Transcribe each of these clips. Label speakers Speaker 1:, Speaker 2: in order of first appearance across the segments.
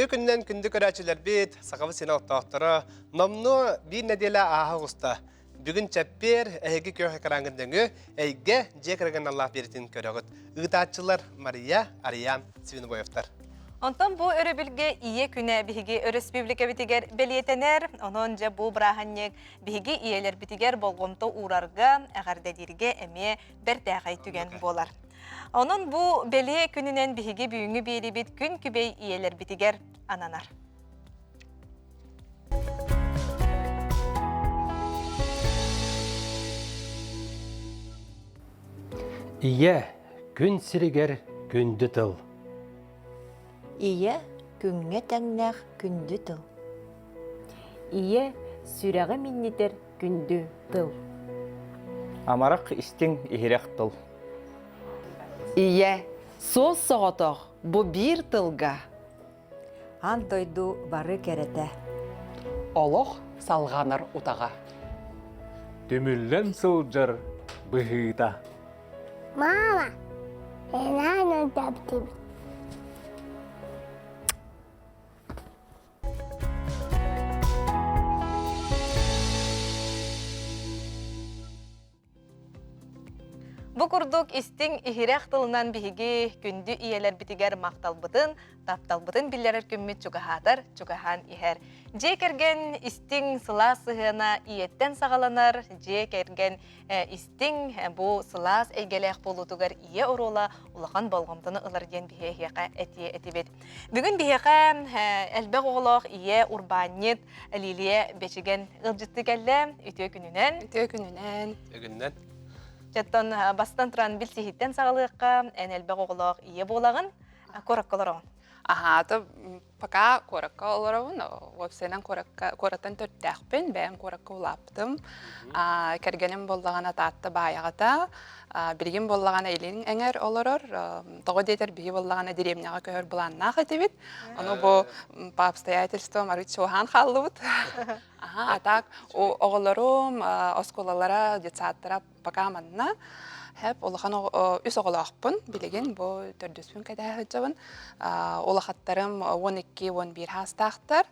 Speaker 1: Үтүө күнүнэн күндү көрөөччүлэрбит, Сахабыт сирин олохтоохторо, номнуо биир нэдиэлэ ааһа оҕуста. Бүгүн чэппиэр, эһиги күөх экраҥҥыт нөҥүө Эйгэ дьиэ кэргэн аналлаах биэритин көрөҕүт. Ыытааччылар Мария, Ариан Свинобоевтар.
Speaker 2: Онтон бу өрөбүлгэ Ийэ күнэ биһиги өрөспүүбүлүкэбитигэр бэлиэтэнэр. Онон дьэ бу бырааһынньык биһиги ийэлэрбитигэр болҕомто уурарга, эҕэрдэлииргэ эмиэ бэртээхэй түгэн буолар. Онон бу бэлиэ күнүнэн биһиги бүгүҥҥү биэрибит күн күбэй ийэлэрбитигэр ананар.
Speaker 3: Ийэ күн сиригэр күндү тыл.
Speaker 4: Ийэ күҥҥэ тэҥнээх күндү тыл.
Speaker 5: Ийэ сүрэҕи минньитэр күндү тыл.
Speaker 6: Амарах истиҥ иһирэх тыл.
Speaker 7: Ийэ, суос соҕотох бу биир тылга.
Speaker 4: Аан дойду бары кэрэтэ.
Speaker 8: Олох салҕанар утаҕа.
Speaker 9: Түмүллэн сылдьар быһыыта.
Speaker 10: Мама, Элана таптыбыт.
Speaker 2: Бу курдук истиҥ иһирэх тылынан биһиги күндү ийэлэрбитигэр махталбытын, тапталбытын биллэрэр күммүт чугаһаатар, чугаһаан иһэр. Дьиэ кэргэн истиҥ сылаас сыһыана ийэттэн саҕаланар, дьиэ кэргэн истиҥ бу сылаас эйгэлээх буолуутугар ийэ оруола улахан болҕомтону ылар диэн биһиэхэ этиэ этибит. Бүгүн биһиэхэ элбэх оҕолоох ийэ урбаанньыт Лилия Бэчигэн ыалдьыттыы кэллэ. Үтүө күнүнэн.
Speaker 11: Үтүө күнүнэн.
Speaker 1: Үтүө күнүнэн.
Speaker 2: Чаттан бастан туран билсиһиттэн саҕалыахха эн элбэх оҕолоох ийэ буолаҕын, куоракка олороҕун.
Speaker 11: Аһаата Пока куоракка олоробун, уопсайынан куоракка куораттан төрүттээхпин, бэйэм куоракка улааппытым. Кэргэним буоллаҕына Таатта Баайаҕата, билигин буоллаҕына Илин Эҥэр олорор. Тоҕо диэтэр биһи буоллаҕына дэриэбинэҕэ көһөр былааннаах этибит. Ону бу по обстоятельствам арыт чуоһаан хааллыбыт. Аха, а так оҕолорум оскуолалара, детсадтара Пока манна хэп улахан үс оҕолоохпун билигин бу төрдүспүн кэтэһэ сылдьабын. Улахаттарым 12-11 хаастаахтар.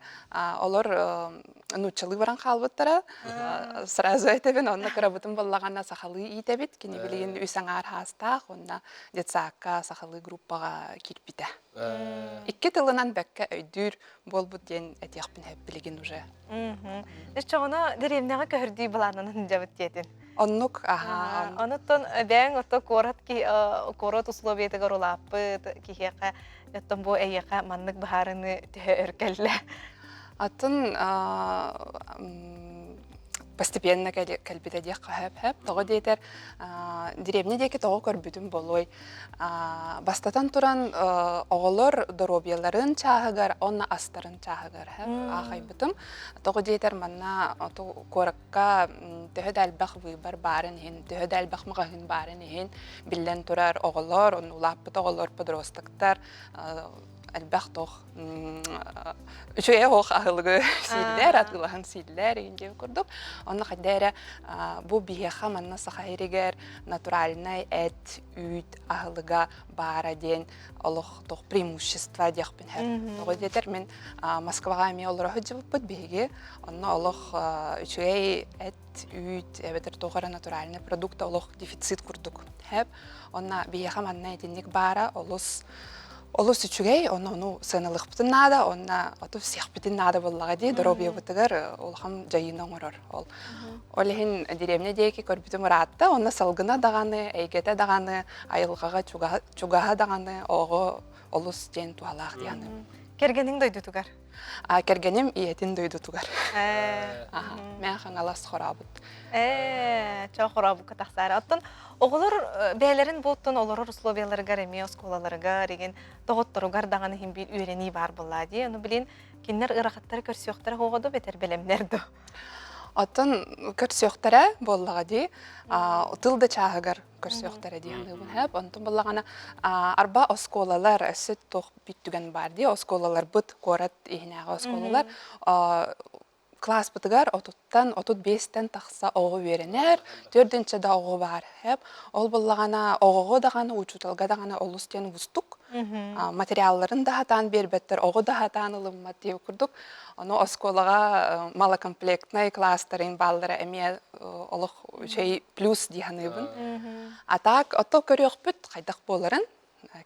Speaker 11: Олор нууччалыы баран хаалбыттара. Сразу этэбин, онно кырабытын буоллаҕына сахалыы иитэбит. Кини билигин үс аҥаар хаастаах, уонна детсадка сахалыы группаҕа киирбитэ. Икки тылынан бэккэ өйдүүр буолбут диэн этиэхпин сөп билигин уже.
Speaker 2: Оччоҕуна дэриэбинэҕэ көһөрдүү былааннанан сылдьабыт диэтин.
Speaker 11: Оннук, аһаа.
Speaker 2: Онуттан бэйэҥ ото куорат куорат условиятыгар улааппыт киһиэхэ оттон бу эйиэхэ маннык быһаарыныы төһө өр кэллэ?
Speaker 11: Атын постепенно кэлбитэ диэххэ сөп. Тоҕо диэтэр деревня диэки тоҕо көрбүтүм буолуой. Бастатан туран оҕолор доруобуйаларын чааһыгар уонна астарын чааһыгар аахайбытым. Тоҕо диэтэр манна куоракка төһө да элбэх выбор баарын иһин, төһө да элбэх маҕаһыын баарын иһин, биллэн турар оҕолор, онно улааппыт оҕолор, подростоктар элбэх туох үчүгэй оһох аһылыгы сииллэр, атыылаһан сииллэр игин диэн курдук. Онно хайда эрэ бу биһиэхэ манна Саха сиригэр натуральнай эт, үүт аһылыга баара диэн олох туох преимущество диэхпин сөп. Тоҕо диэтэр мин Москваҕа эмиэ олоро сылдьыбыппыт биһиги. Онно олох үчүгэй эт, үүт эбэтэр туох эрэ натуральный продукт олох дефицит курдук. Сөп. Онно биһиэхэ манна итинник баара олус олус үчүгэй, онно ону сыаналыахпытын наада, онно оту сиэхпитин наада буоллаҕа дии, доруобуйабытыгар улахан дьайыыны оҥорор ол. Ол иһин деревня диэки көрбүтүм ыраатта, онно салгына даҕаны, эйгэтэ даҕаны, айылҕаҕа чугаһа даҕаны оҕо олус диэн туһалаах диэн.
Speaker 2: Кэргэниҥ дойдутугар?
Speaker 11: А кэргэним ийэтин дойдутугар. Мэ Хаҥалас хорообут.
Speaker 2: Ээ, чоо хорообукка тахсаары. Оттон оҕолор бэйэлэрин буоттун олорор условияларыгар эмиэ оскуолаларыгар игин доҕотторугар даҕаны иһин биир үөрэнии баар буоллаа дии. Ону билин кинилэр ыарахаттары көрсүөхтэрэ оҕо ду бэтэр бэлэмнэр ду.
Speaker 11: Оттон көрсүөхтэрэ буоллаҕа дии. Тыл да чааһыгар көрсүөхтэрэ дии саныыбын. Хэп онтон буоллаҕына арба оскуолалар өссө туох бүттүгэн баар дии оскуолаларбыт куорат иһинээҕи оскуолалар. Кылааспытыгар отуттан 35-тэн тахса оҕо үөрэнэр, төрдүнчэ да оҕо баар. Ол буоллаҕына оҕоҕо даҕаны, учууталга даҕаны олус диэн уустук. Материалларын да сатаан биэрбэттэр, оҕо да сатаан ылыммат диэбит курдук. Ону оскуолаҕа малокомплектнай класстарын бааллара эмиэ олох үчүгэй плюс дии саныыбын. А так ото көрүөхпүт хайдах буоларын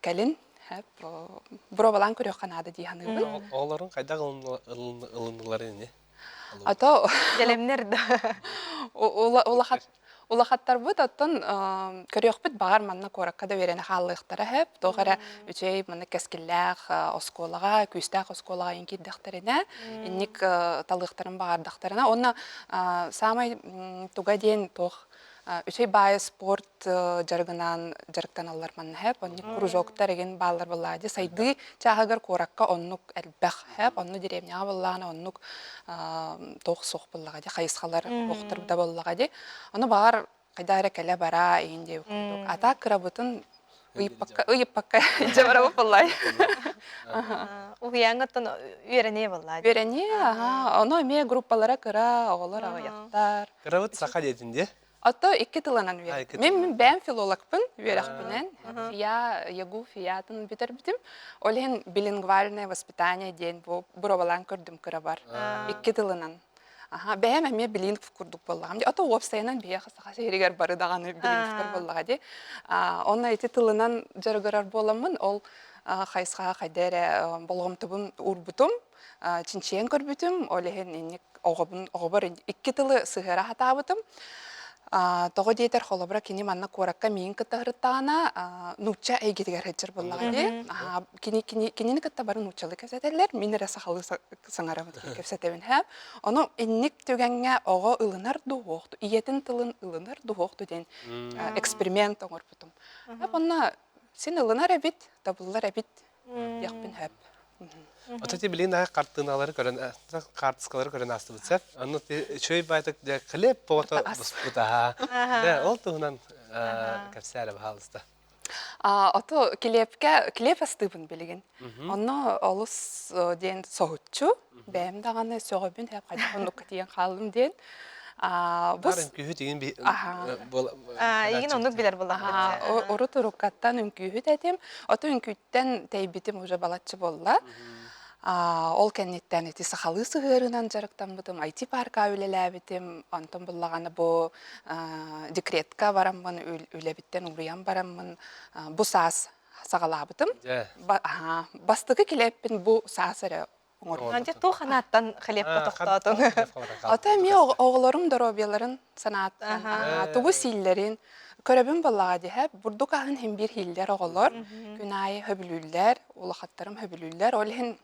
Speaker 11: кэлин боруобалаан көрүөххэ наада дии саныыбын.
Speaker 1: Оҕолорун хайдах ылыннылар ини?
Speaker 11: Ато
Speaker 2: Дьэлэмнэр да.
Speaker 11: Улахаттарбыт оттон көрүөхпүт баҕар манна куоракка да үөрэнэ хааллыахтара сөп. Туох эрэ үчүгэй манна кэскиллээх оскуолаҕа, күүстээх оскуолаҕа иҥ киирдэхтэринэ, инник талыахтарын баҕардахтарына. Уонна саамай туга диэн туох үчүгэй баайы спорт дьарыгынан дьарыктаналлар манна хэп оннук кружоктар игин бааллар буоллаҕа дии сайдыы чааһыгар куоракка оннук элбэх хэп онно деревняҕа буоллаҕына оннук туох суох буоллаҕа дии хайысхалар охтор да буоллаҕа дии ону баҕар хайдах эрэ кэлэ бара иин диэбит курдук а так кырабытын ыйыппакка ыйыппакка дьэ барабыт буоллай
Speaker 2: Уһуйааҥҥыттан үөрэниэ буоллаа
Speaker 11: үөрэниэ аха ону эмиэ группалара кыра оҕолор аҕыйахтар
Speaker 1: Кырабыт саха диэтин дии
Speaker 11: Ото икки тылынан үөрэх. Мин мин бэйэм филологпын үөрэхпинэн ФИА, ЯГУ ФИА-тын бүтэрбитим. Ол иһин билингвальное воспитание диэн бу боруобалаан көрдүм кырабар. Икки тылынан. Аха, бэйэм эмиэ билингв курдук буоллаҕым дии. Ото уопсайынан биһиэхэ саха сиригэр бары даҕаны билингвтэр буоллаҕа дии. Онно ити тылынан дьарыгырар буоламмын, ол хайысхаҕа хайда эрэ болҕомтобун уурбутум. чинчийэн көрбүтүм, ол иһин инник оҕобун оҕобор икки тылы сыһыара сатаабытым. Тоҕо диэтэр, холобура, кини манна куоракка миигин кытта сырыттаҕына, нуучча эйгэтигэр сылдьар буоллаҕа дии. Кини, кини, кинини кытта бары нууччалыы кэпсэтэллэр, мин эрэ сахалыы саҥарабын, кэпсэтэбин. Ону инник түгэҥҥэ оҕо ылынар дуоһуохту, ийэтин тылын ылынар дуоһуохту диэн эксперимент оҥорбутум. Онно син ылынар эбит, табыллар эбит диэхпин сөп.
Speaker 1: Ото ти билин аҕай хартыыналары көрөн хаартыскалары көрөн аастыбыт сөп. Онно үчүгэй баайтык дьэ хлеб богото буспут аһаа. Дэ ол туһунан кэпсээ эрэ баһаалыста.
Speaker 11: Ото килиэпкэ килиэп астыыбын билигин. Онно олус диэн соһуччу бэйэм даҕаны сөҕөбүн хайдах оннукка тиийэн хааллым диэн.
Speaker 1: Бу үҥкүүһүт игин
Speaker 2: Игин оннук билэр буоллаҕа.
Speaker 11: Урут уруккаттан үҥкүүһүт этим. Ото үҥкүүттэн тэйбитим уже балаччы буолла. Ол кэнниттэн ити сахалыы сыһыарынан дьарыктаммытым, IT-парка үлэлээбитим. Онтон буллаҕына бу декретка бараммын, үлэбиттэн уруйан бараммын бу саас саҕалаабытым. Бастакы килиэппин бу саас эрэ оҥорбутум.
Speaker 2: Дьэ туох анааттан хлебка тохтоотуҥ?
Speaker 11: Ото эмиэ оҕолорум доруобуйаларын санааттан, тугу сииллэрин көрөбүн буоллаҕа диһэ, бурдук аһын иһин биир иһиллэр оҕолор, күн аайы сөбүлүүллэр, улахаттарым сөбүлүүллэр. Ол иһин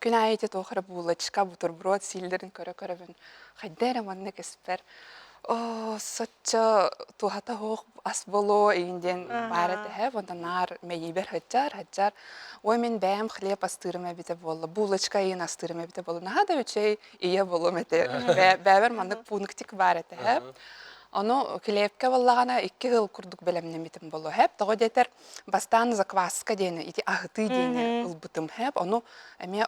Speaker 11: күн аайы ити туох эрэ булочка, бутерброд сииллэрин көрө-көрөбүн хайда эрэ манна кэспэр оо соччо туһата суох ас буолуо игин диэн баар этэ онтон наар мэйиибэр сылдьар сылдьар ой мин бэйэм хлеб астыырым эбитэ буолла булочка игин астыырым эбитэ буолла наһаа да үчүгэй ийэ буолуом этэ бэйэбэр маннык пунктик баар этэ ону килиэпкэ буоллаҕына икки сыл курдук бэлэмнэммитим буолуо хэп тоҕо диэтэр бастаан закваска диэни ити аһытыы диэни ылбытым хэп ону эмиэ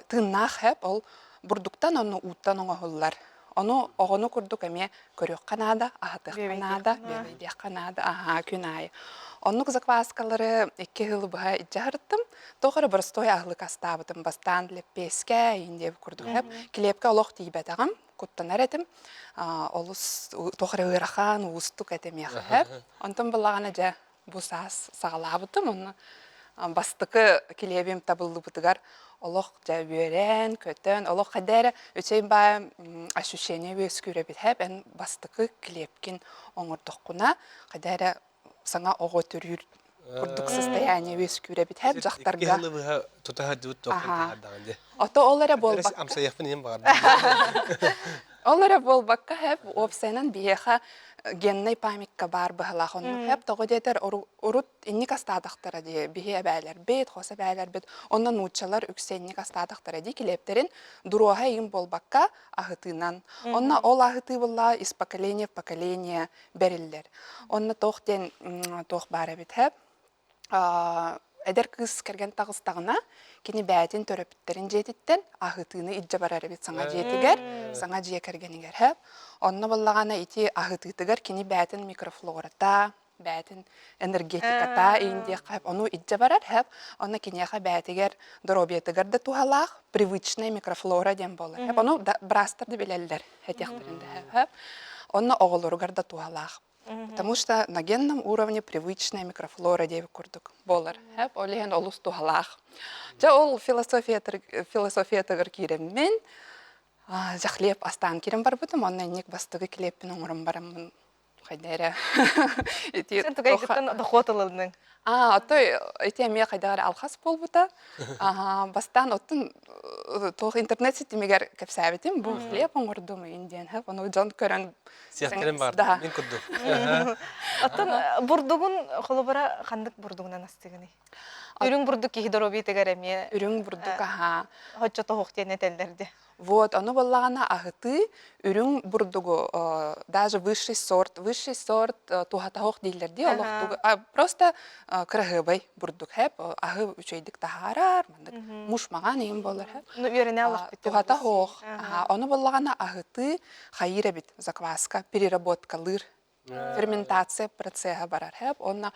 Speaker 11: тыыннаах хэп ол бурдуктан уонна ууттан оҥоһуллар. Ону оҕону курдук эмиэ көрүөххэ наада, аһатыахха наада, бүөбэйдиэххэ наада, аһаа күн аайы. Оннук закваскалары икки сыл быһа илдьэ сырыттым. Туох эрэ боростуой аһылык астаабытым. Бастаан лэппиэскэ, иин диэбит курдук хэп. Килиэпкэ олох тиийбэтэҕим, куттанар этим. Олус туох эрэ ыарахан, уустук этэ миэхэ хэп. Онтон буллаҕына дьэ бу саас саҕалаабытым уонна бастакы килиэбим табыллыбытыгар олох дьэ үөрэн, көтөн, олох хайда эрэ үчүгэй баай ощущение үөскүүр эбит һэп эн бастакы килиэпкин оҥордоххуна хайда эрэ саҥа оҕо төрүүр курдук состояние үөскүүр эбит һэп дьахтарга.
Speaker 1: Икки сылы быһа тута сылдьыбыт туохпун таһаардаҕын дии.
Speaker 11: Ото ол эрэ буолбакка.
Speaker 1: Амсайыахпын иһин баҕардым.
Speaker 11: Ол эрэ буолбакка һэп уопсайынан биһиэхэ геннай памятка баар быһалаах оннук һэп тоҕо диэтэр урут инник астаатахтара дии биһи эбээлэрбит, хос эбээлэрбит онно нууччалар үксэ инник астаатахтара дии килиэптэрин дуруоһа игин буолбакка аһытыынан. Онно ол аһытыы буоллаҕа из поколения в поколение бэриллэр. Онно туох диэн туох баар эбит һэп. Эдэр кыыс кэргэн таҕыстаҕына, кини бэйэтин төрөппүттэрин дьиэтиттэн аһытыыны илдьэ барар эбит саҥа дьиэтигэр, саҥа дьиэ кэргэнигэр. Һэ. Онно буоллаҕына ити аһытыытыгар кини бэйэтин микрофлората, бэйэтин энергетиката иин диэххэ ону илдьэ барар һэп. Онно киниэхэ бэйэтигэр доруобуйатыгар да туһалаах привычная микрофлора диэн буолар. Һэп. Ону да быраастар да билэллэр этиэхтэрин да һэп. Онно оҕолоругар да туһалаах. Потому что на генном уровне привычная микрофлора диэбит курдук буолар. Һэп, ол иһин олус туһалаах. Дьэ ол философиятыгар киирэммин, дьэ хлеб астаан киирэн барбытым, онно инник бастакы килиэппин оҥорон бараммын хайда эрэ ити
Speaker 2: Сен тугайгыттан дохуот ылынныҥ.
Speaker 11: Аа, отой ити эмиэ хайдах эрэ алхас буолбута. Аа, бастаан оттон туох интернет ситимигэр кэпсээбитим, бу хлеб оҥордум иин диэн, ону дьон көрөн
Speaker 1: Сиэхтэрин баар,
Speaker 11: Да.
Speaker 1: мин курдук.
Speaker 2: Оттон бурдугун холобура ханнык бурдугунан астыгыный? Үрүҥ бурдук киһи доруобуйатыгар эмиэ
Speaker 11: Үрүҥ бурдук аһаа.
Speaker 2: Хоччо тоһуох диэн этэллэр дии.
Speaker 11: Вот, ону буоллаҕына аһытыы үрүҥ бурдугу даже высший сорт, высший сорт туһатаһох дииллэр дии олохтугу просто кыраһыабай бурдук хэп аһы үчүгэйдик таһаарар, маннык муш маҕан иһин буолар хэп.
Speaker 2: Ну үөрэнэ аллахпыт.
Speaker 11: Туһатаһох. Ону буоллаҕына аһытыы хайыыр эбит закваска переработкалыыр ферментация процеһа барар хэп уонна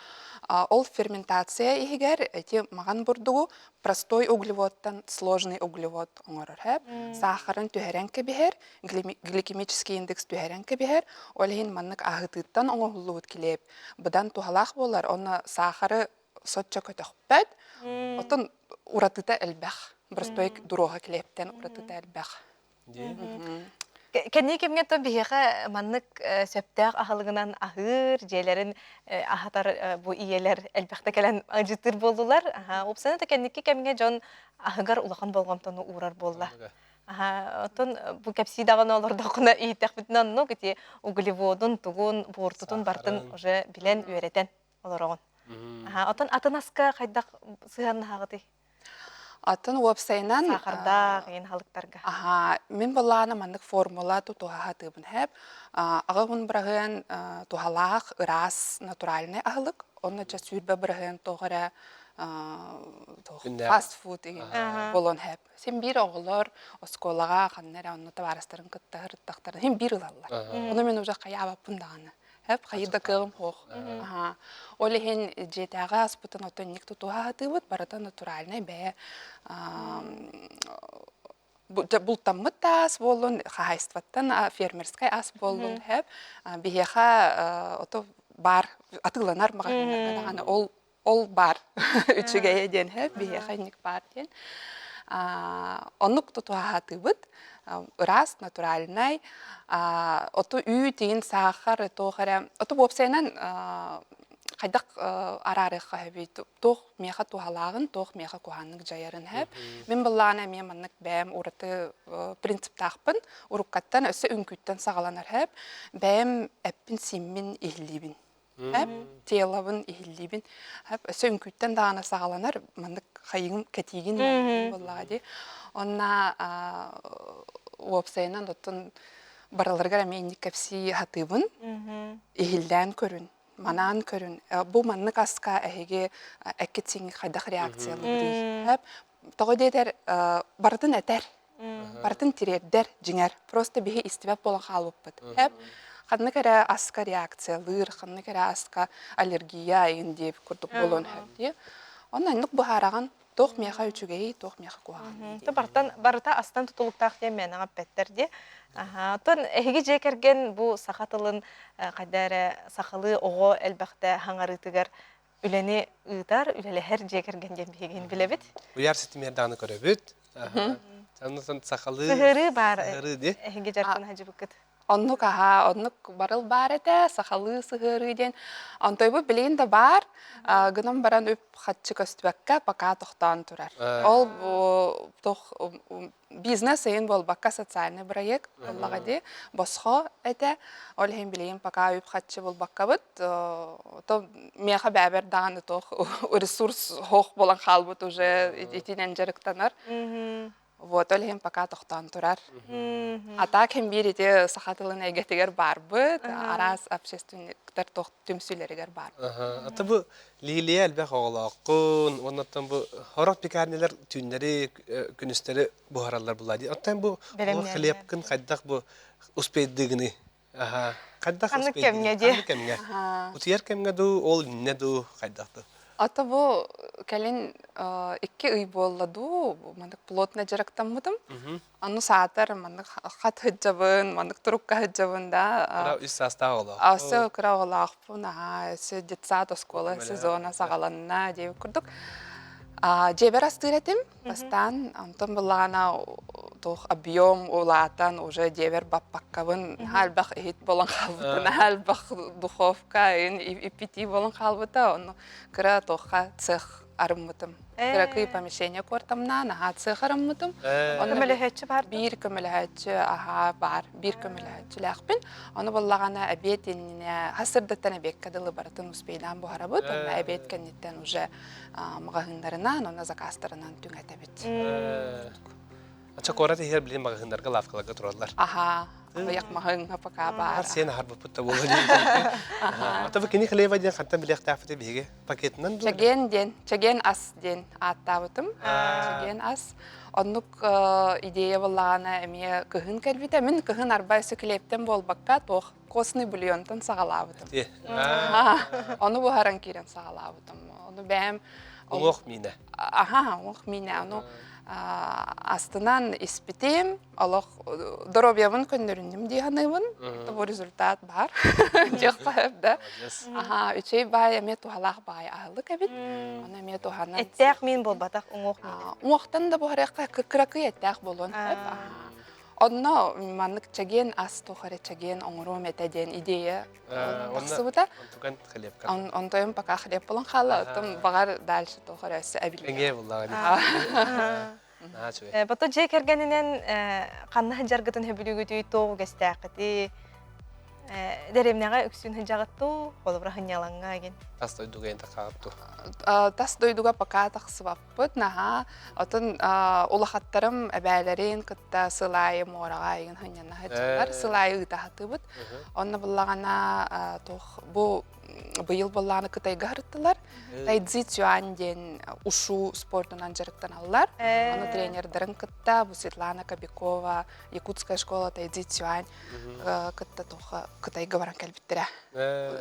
Speaker 11: ол ферментация иһигэр эти маҕан бурдугу простой углеводтан сложный углевод оҥорор хэп саахарын түһэрэн кэбиһэр гликемический индекс түһэрэн кэбиһэр ол иһин маннык аһытыыттан оҥоһуллубут килиэп быдан туһалаах буолар уонна саахары соччо көтөхпөт оттон уратыта элбэх простой дуруоһа килиэптэн уратыта элбэх
Speaker 2: Кэнники кэмҥэ то биһиэхэ маннык сөптөөх аһылыгынан аһыыр, дьиэлэрин аһатар бу ийэлэр элбэхтэ кэлэн ыалдьыттыыр буоллулар. Уопсайынан да кэнники кэмҥэ дьон аһыгар улахан болҕомтону уурар буолла. Оттон бу кэпсии даҕаны олордоххуна иһиттэхпитинэ оннук ити углеводун, тугун, буортутун бартын уже билэн, үөрэтэн олороҕун. Оттон атын аска хайдах сыһыаннаһаҕытый?
Speaker 11: Атын уопсайынан
Speaker 2: Саахардаах иин халыктарга.
Speaker 11: Аха, мин былаана маннык формула тутуһа сатыыбын хэп. Аҕабын быраһыан туһалаах, ыраас, натуральный аһылык. Онно ча 20 быраһыан тоҕо эрэ фастфуд болон хэп. Син биир оҕолор оскуолаҕа ханна эрэ онно табаарыстарын кытта сырыттахтарына син биир ылаллар. Ону мин уже хайаабаппын даҕаны. Хэп хайыр да кыаҕым суох. Ол иһин дьиэтээҕи аспытын оттон инник тутуһа сатыыбыт, барыта натуральнай бэйэ бултаммыт да ас буоллун, хаһаайыстыбаттан фермерскай ас буоллун хэп. Биһиэхэ ото баар атыыланар маҕаһыыннарга даҕаны ол ол баар үчүгэйэ диэн һэ биһиэхэ инник баар диэн оннук тутуһаатыбыт ыраас натуральнай оту үүт иин саахар туох эрэ оту уопсайынан хайдах араарыахха сөбүй туох миэхэ туһалааҕын туох миэхэ куһааннык дьайарын һэп мин былаана эмиэ маннык бэйэм ураты принциптаахпын уруккаттан өссө үҥкүүттэн саҕаланар һэп бэйэм эппин сииммин иһиллиибин Хэп, телобын иһиллиибин. Хэп, өссө үҥкүүттэн даҕаны саҕаланар, маннык хайыгым кэтиигин буоллаҕа дии. Онна уопсайынан оттон барыларыгар эмиэ инник кэпсии сатыыбын. Иһиллээн көрүн, манаан көрүн. Бу маннык аска эһиги эккит-сииҥҥит хайдах реакциялыырый? Хэп, тоҕо диэтэр барытын этэр барытын тириэрдэр дьиҥэр просто биһи истибэт буолан хаалбыппыт эп ханнык эрэ аска реакциялыыр ханнык эрэ аска аллергия иин диэбит курдук буолуон сөп дии онно оннук быһаараҕын туох миэхэ үчүгэйий туох миэхэ куһаҕаный
Speaker 2: То бартан барыта астан тутулуктаах диэн мээнэҕэ эппэттэр дии. Аха, оттон эһиги дьиэ кэргэн бу саха тылын хайда эрэ сахалыы оҕо элбэхтэ хаҥарыытыгар үлэни ыытар, үлэлэһэр дьиэ кэргэн диэн биһигин билэбит.
Speaker 1: Уйар ситимиэр даҕаны көрөбүт. Оннуттан сахалыы
Speaker 2: Сыһыарыы баар
Speaker 1: сыһыарыы дии.
Speaker 2: эһиги дьарыктана сылдьыбыккыт.
Speaker 11: Оннук аһаа, оннук барыл баар этэ, сахалыы сыһыарыы диэн. Онтойбут билигин да баар, гынан баран үп хаччы көстүбэккэ пока тохтоон турар. Ол туох бизнес эйин буолбакка социальный проект буоллаҕа дии босхо этэ ол иһин билигин пока үп харчы булбаккабыт то миэхэ бэбэр даҕаны туох ресурс хоох буолан хаалбыт уже итинэн дьарыктанар. Вот, ол иһин пока тохтоон турар. А так ким биир ити саха тылын эйгэтигэр барбыт, араас общественниктар түмсүүлэригэр бар.
Speaker 1: Ата бу Лилия элбэх оҕолооххун, оннуттан бу хорох пекарнялар түүннэри, күнүстэри буһараллар була дии. Оттон бу хлебкын хайдах бу успейдыгыны? Аха. Хайдах
Speaker 2: Ханнык кэмҥэ дии?
Speaker 1: Ханнык кэмҥэ? Утуйар кэмҥэ дуу, ол иннэ дуу, хайдах дуу?
Speaker 11: Ата бу кэлин икки ый буолла дуу, маннык плотно дьарыктаммытым. Ону саатар маннык хат сылдьабын, маннык турукка сылдьабын да.
Speaker 1: Кыра үс саастаах оҕолоох.
Speaker 11: Өссө кыра оҕолоохпун, аhaa, өссө детсад оскуола сезона саҕаланна диэбит курдук. Дьиэбэр астыыр этим. Бастаан онтон былаана туох объем улаатан уже дьиэбэр баппаккабын наһаа элбэх иһит буолан хаалбыта, наһаа элбэх духовка иппитии буолан хаалбыта. Ону кыра туохха цех арыммытым. Кыракый помещение куортамнаан наһаа цех арыммытым.
Speaker 2: Ону көмөлөһөөччү баар
Speaker 11: Биир көмөлөһөөччү аһаа баар, биир көмөлөһөөччүлээхпин. Ону буоллаҕына эбиэт иннинэ хас сырдаттан эбиэккэ дылы барытын успейдаан буһарабыт. Онно эбиэт кэнниттэн уже маҕаһыыннарынан уонна заказтарынан түҥэтэбит.
Speaker 1: Ача куорат иһигэр билин маҕаһыыннарга лавкаларга тураллар.
Speaker 11: Аха, аҕыйах маҕаһыыҥҥа пока баар.
Speaker 1: Сиэн аһарбыппыт да буолуо диэн. Ата бу кини хлеба диэн хантан билиэхтээхпит биһиги пакетынан
Speaker 11: дуо? Чэгиэн диэн, чэгиэн ас диэн ааттаабытым. Чэгиэн ас. Оннук идея буоллаҕына эмиэ кыһын кэлбитэ. Мин кыһын арба өссө килиэптэн буолбакка туох костный бульонтан саҕалаабытым. Ону буһаран киирэн саҕалаабытым. Ону бэйэм
Speaker 1: Уҥуох миинэ.
Speaker 11: Аха, уҥуох миинэ. Ону астынан испитим, олох доруобуйабын көннөрүннүм дии саныыбын. Бу результат баар. Дьиэххэ да. Аха, үчүгэй баай эмиэ туһалаах баай аһылык эбит. Ону эмиэ туһанан.
Speaker 2: Эттээх миин буолбатах, уҥуох миинэ.
Speaker 11: Уҥуохтан да буһарыахха кыракый эттээх буолуон сөп. Онно маннык чэгиэн ас туох эрэ чэгиэн оҥоруом этэ диэн идея тахсыбыта. Онтон пока хлеб булан хаалла, оттон баҕар дальше туох эрэ өссө эбиллиэ.
Speaker 1: Эҥиэ буллаҕа
Speaker 2: Бото дьиэ кэргэнинэн ханна сылдьаргытын сөбүлүүгүтүй, туох үгэстээххитий? Дэриэбинэҕэ үксүн сылдьаҕыт дуу, холобура сынньалаҥҥа игин?
Speaker 1: Тас дойдуга эн тахаҕыт дуу?
Speaker 11: Тас дойдуга пока тахсыбаппыт. Наһаа отон улахаттарым эбээлэрин кытта сыл аайы муораҕа игин сынньана сылдьаллар. Сыл аайы ыыта сатыыбыт. Онно буллаҕына туох бу быйыл буоллаҕына Кытайга сырыттылар. Тайцзи Цюань диэн ушу спордунан дьарыктаналлар. Ону тренердарын кытта бу Светлана Кобякова, Якутская школа Тайцзи Цюань кытта туох Кытайга баран кэлбиттэрэ.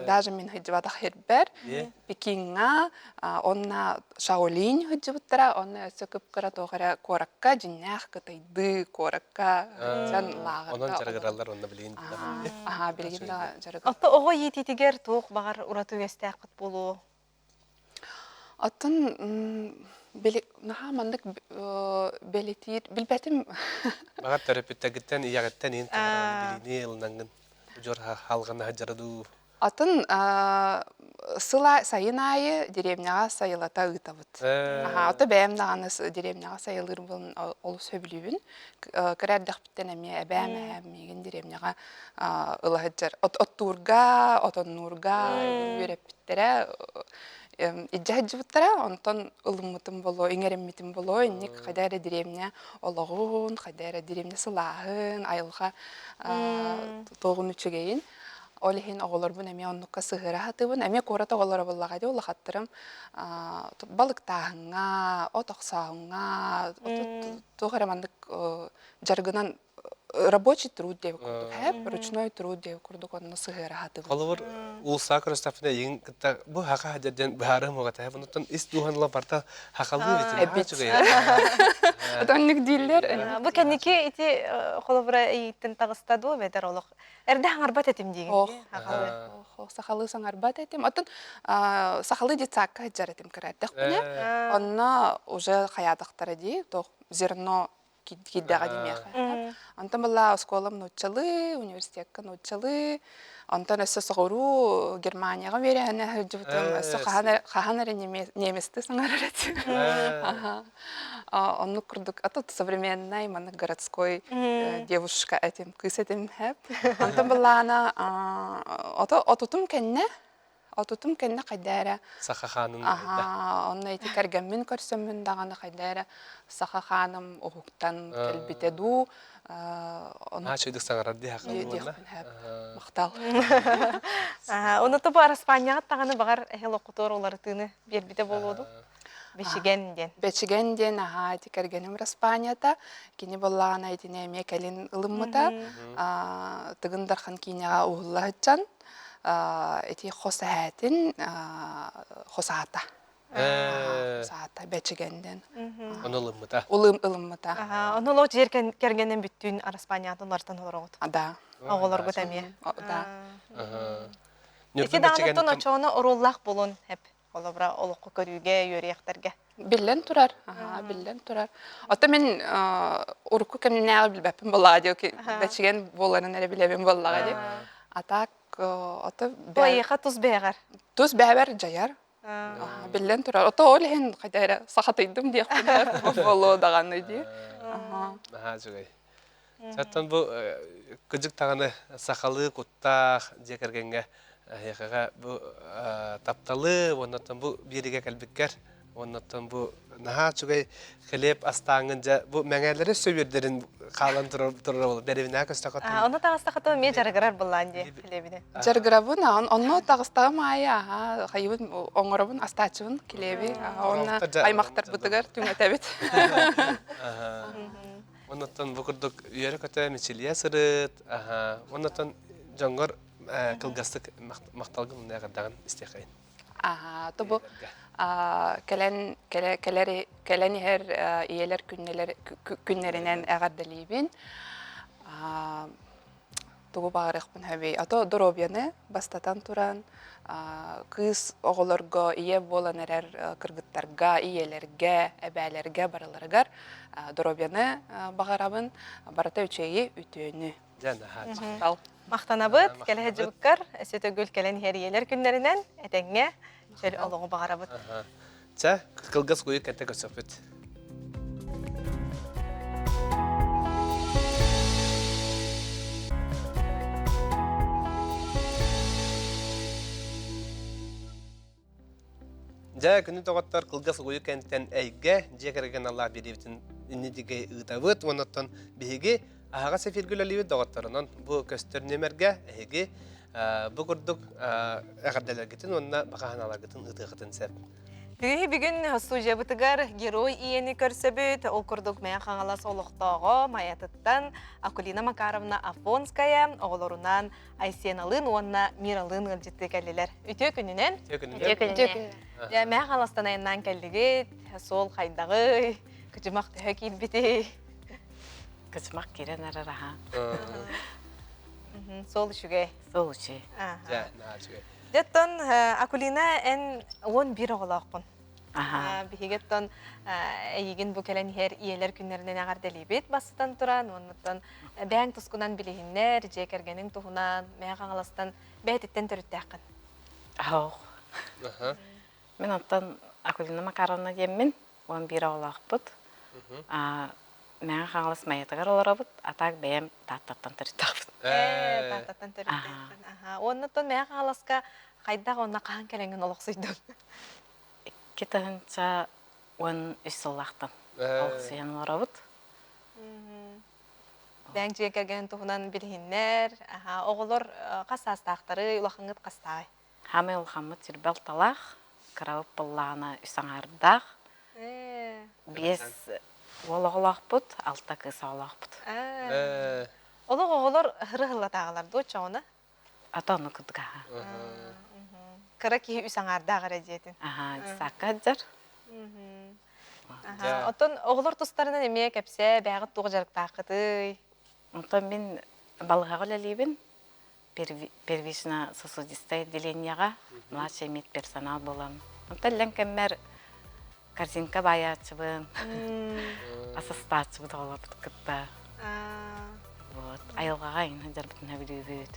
Speaker 11: Даже мин сылдьыбатах сирбэр Пекиҥҥа онно Шаолинь сылдьыбыттара, онно өссө кып-кыра туох эрэ куоракка, дьиҥнээх кытайдыы куоракка сылдьан лааҕырга
Speaker 1: Онон дьарыгыраллар онно билигин
Speaker 11: Аhaa, билигин да дьарыгыр.
Speaker 2: Отто оҕо иитиитигэр туох баҕар ураты үгэстээххит буолуо?
Speaker 11: Оттон били наһаа маннык бэлитиир билбэтим.
Speaker 1: Баҕар төрөппүттэргиттэн, ийэҕиттэн иһин туһараан билиини ылынаҥҥын удьуор халҕана сылдьара дуу?
Speaker 11: Атын сыл сайын аайы деревняҕа сайылата ыытабыт. Аһаа, ото бэйэм даҕаны деревняҕа сайылыырбын олус сөбүлүүбүн. Кыра эрдэхпиттэн эмиэ эбээм эһээм миигин деревняҕа ыла сылдьар. Оттуурга, отоннуурга үөрэппиттэрэ, илдьэ сылдьыбыттара. Онтон ылыммытым болуо, иҥэриммитим болуо. Инник хайда эрэ деревня олоҕун, хайда эрэ деревня сылааһын, айылҕа туоҕун үчүгэйин. Ол иһин оҕолорбун эмиэ оннукка сыһыара сатыыбын. Эмиэ куорат оҕолоро буоллаҕа дии улахаттарым балыктааһыҥҥа, от охсооһуҥҥа, туох эрэ маннык дьарыгынан рабочий труд диэбит курдук, һэп, ручной труд диэбит курдук онно сыһыара сатыыбын.
Speaker 1: Холобур, уулусса көрүстэхпинэ эйигин кытта бу хака хадьар диэн быһаарыам уоҕа Онуттан ис дууһан ыла барта хахалыы
Speaker 11: эбит. Оннук дииллэр.
Speaker 2: Бу кэнники ити холобура эйигиттэн таҕыста дуо эбэтэр олох Эрдэ саҥарбат этим диигин.
Speaker 11: Ох, ох, сахалыы саҥарбат этим. Оттон сахалыы детсадка сылдьар этим кыра эрдэхпинэ. Онно уже хайаатахтара дии, туох зерно киирдэҕэ дии миэхэ. Онтон была оскуолам нууччалыы, университекка нууччалыы, онтон өссө соҕуруу Германияҕа үөрэһинэ сылдьыбытым, өссө хаһан эрэ немецтыы саҥарар этим. Оннук курдук, а тут современный, маннык городской девушка этим, кыыс этим хэп. Онтон былаана ото отутум кэннэ. Отутум кэннэ хайда эрэ
Speaker 1: Саха хаанын
Speaker 11: Аһаа, онно ити кэргэммин көрсөммүн даҕаны хайда эрэ саха хааным уһуктан кэлбитэ дуу.
Speaker 1: Ону Аачыйдык саҥарар дии хакан буолла.
Speaker 11: Махтал.
Speaker 2: Ону тобу Араспаанньаҕыт даҕаны баҕар эһэл оккутуор уларытыыны биэрбитэ буолуо дуу? Бэчигэн диэн.
Speaker 11: Бэчигэн диэн аһаа ити кэргэним Распаанньата. Кини буоллаҕына итини эмиэ кэлин ылыммыта. Тыгын Дархан киинэҕэ уһулла сылдьан ити хос эһээтин хос аата. Хос аата Бэчигэн диэн.
Speaker 1: Ону ылыммыта.
Speaker 11: Улым ылыммыта.
Speaker 2: Ону олох дьиэр кэргэнин бүттүүн Араспаанньатын уларытан олороҕут.
Speaker 11: Да.
Speaker 2: Оҕолоргут эмиэ.
Speaker 11: Да.
Speaker 2: Ити даҕаны очоҕуна оруоллаах буолуон эп. Холобура, олоххо көрүүгэ, үөрүйэхтэргэ.
Speaker 11: Биллэн турар, аһаа, биллэн турар. Ото мин урукку кэмнээҕи билбэппин буоллаҕа дии, бэчигэн буоларын эрэ билэбин буоллаҕа дии. А так ото
Speaker 2: Бу эйиэхэ тус бэйэҕэр.
Speaker 11: Тус бэйэбэр дьайар. Биллэн турар. Ото ол иһин хайда эрэ сахатыйдым диэхпин буолуо даҕаны дии.
Speaker 1: Наһаа үчүгэй. Оттон бу кыдьык даҕаны сахалыы куттаах дьиэ кэргэҥҥэ эһиэхэҕэ бу тапталы уонна бу биэригэ кэлбиккэр уонна бу наһаа үчүгэй хлеб астааҥҥын дьэ бу мэҥээлэри сөбүөрдэрин хаалан турар турар буолла дэриэбинэҕэ көстөххө
Speaker 2: Онно таҕыстахха эмиэ дьарыгырар былаан дии хлебини.
Speaker 11: Дьарыгырабын, онно таҕыстаҕым аайы аһаа хайыбын оҥоробун астааччыбын килиэби уонна аймахтарбытыгар түҥэтэбит.
Speaker 1: Оннуттан бу курдук үөрэ-көтө мичилийэ сырыт, аһа, оннуттан дьоҥҥор кылгастык махталгын мунна эҕэрдэҕин истиэхэйин.
Speaker 11: Аһа, то бу кэлэн кэлэр кэлэн иһэр ийэлэр күннэлэр күннэринэн эҕэрдэлиибин. Тугу баҕарыахпын сөбүй? А то доруобуйаны бастатан туран кыыс оҕолорго ийэ буолан эрэр кыргыттарга, ийэлэргэ, эбээлэргэ барыларыгар доруобуйаны баҕарабын, барыта үчүгэйи, үтүөнү.
Speaker 1: Дьэ, наһаа
Speaker 11: Махтал.
Speaker 2: Махтанабыт, кэлэ сылдьыбыккар, өссө төгүл кэлэн иһэр ийэлэр күннэринэн этэҥҥэ чөл олоҕу баҕарабыт.
Speaker 1: Чэ, кылгас куйук кэнтэ көрсөхпүт. Дьэ, күнү доҕоттор кылгас угуйу кэнтэн эйгэ дьиэ кэргэн аллаах биэриибитин иннидигэ ыытабыт. Оннуттан биһиги аһаҕас эфиргэ үлэлиибит доҕотторунан бу көстөр нүөмэргэ эһиги бу курдук эҕэрдэлэргитин уонна баҕа санааларгытын ыытыахытын сөп.
Speaker 2: Бүгүн бүгүн студиябытыгар герой ийэни көрсөбүт. Ол курдук Мэҥэ Хаҥалас олохтооҕо Майатыттан Акулина Макаровна Афонская оҕолорунаан Айсеналыын уонна Миралыын ыалдьыттыы кэллилэр. Үтүө күнүнэн!
Speaker 1: Үтүө күнүнэн!
Speaker 2: Үтүө күнүнэн! Мэҥэ Хаҥаластан айаннаан кэллигит. Суол хайдаҕый? Кыдьымах төһө киирбитий?
Speaker 12: Кыдьымах киирэн эрэр аһа.
Speaker 2: Суол үчүгэй.
Speaker 12: Суол үчүгэй.
Speaker 1: Дьэ, наһаа үчүгэй.
Speaker 2: Дьэ, Акулина, эн 11 оҕолооххун. Биһиги оттон эйигин бу кэлэн иһэр ийэлэр күннэринэн эҕэрдэлиибит бастатан туран, уоннаттан бэйэҥ тускунан билиһиннэр, дьиэ кэргэниҥ туһунан, Мэҥэ Хаҥаластан бэйэтиттэн төрүттээххин.
Speaker 12: Аһоох. Мин оттон Акулина Макаровна диэммин, 11 оҕолоохпут. Мэҥэ Хаҥалас Майатыгар олоробут, а так бэйэм Тааттаттан төрүттээхпин.
Speaker 2: Ээ, Тааттаттан төрүттээххин. Аха. Уоннаттан Мэҥэ Хаҥаласка хайдах уонна хаһан кэлэҥҥин олохсуйдуҥ?
Speaker 12: 2013 сыллаахтан олохсуйан олоробут.
Speaker 2: Бэйэҥ дьиэ кэргэнин туһунан билиһиннэр. Аха, оҕолор хас саастаахтарый, улахаҥҥыт хастааҕый?
Speaker 12: Хаамай улахаммыт сүрбэ алталаах, кырабыт буоллаҕына үс аҥаардаах. Биэс уол оҕолоохпут, алта кыыс оҕолоохпут.
Speaker 2: Олох оҕолор ырыһыллатааҕылар дуо чоҕуна?
Speaker 12: Ата ону кытга.
Speaker 2: Кыра киһи үс аҥаардаах эрэ диэтин.
Speaker 12: Аха, дьыссаакка сылдьар.
Speaker 2: Оттон оҕолор тустарынан эмиэ кэпсээ, бэйэҕит туох дьарыктааххытый?
Speaker 12: Онтон мин балыһаҕа үлэлиибин. Первично-сосудистай отделениеҕа младший медперсонал буолан. Онтон иллэҥ кэммэр корзинка баайааччыбын, асастааччыбыт оҕолорбут кытта. Вот, айылҕаҕа иҥин сылдьарбытын сөбүлүүбүт.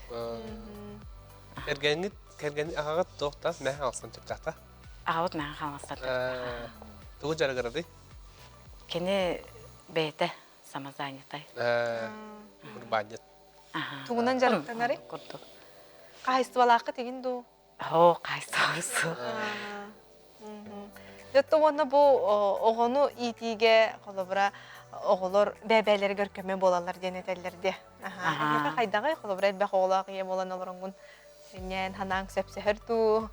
Speaker 1: Кэргэҥҥит, кэргэн аҕаҕыт туох да мэһэ хаалсан түптахта?
Speaker 12: Аҕабыт мэһэ хаалсан түптаха.
Speaker 1: Тугу дьарыгырабый?
Speaker 12: Кини бэйэтэ самозанятай.
Speaker 1: Урбаанньыт.
Speaker 2: Тугунан дьарыктанарый?
Speaker 12: Курдук.
Speaker 2: Хаһайыстыбалааххыт игин дуу?
Speaker 12: Оо, хаайсаҕар суох.
Speaker 2: Дьэ уонна бу оҕону иитиигэ холобура оҕолор бэйэ-бэйэлэригэр көмө буолаллар диэн этэллэр диэ. Эһиэхэ хайдаҕый холобура элбэх оҕолоох ийэ буолан олороҥҥун инньээн санааҥ сөпсөһөр дуу?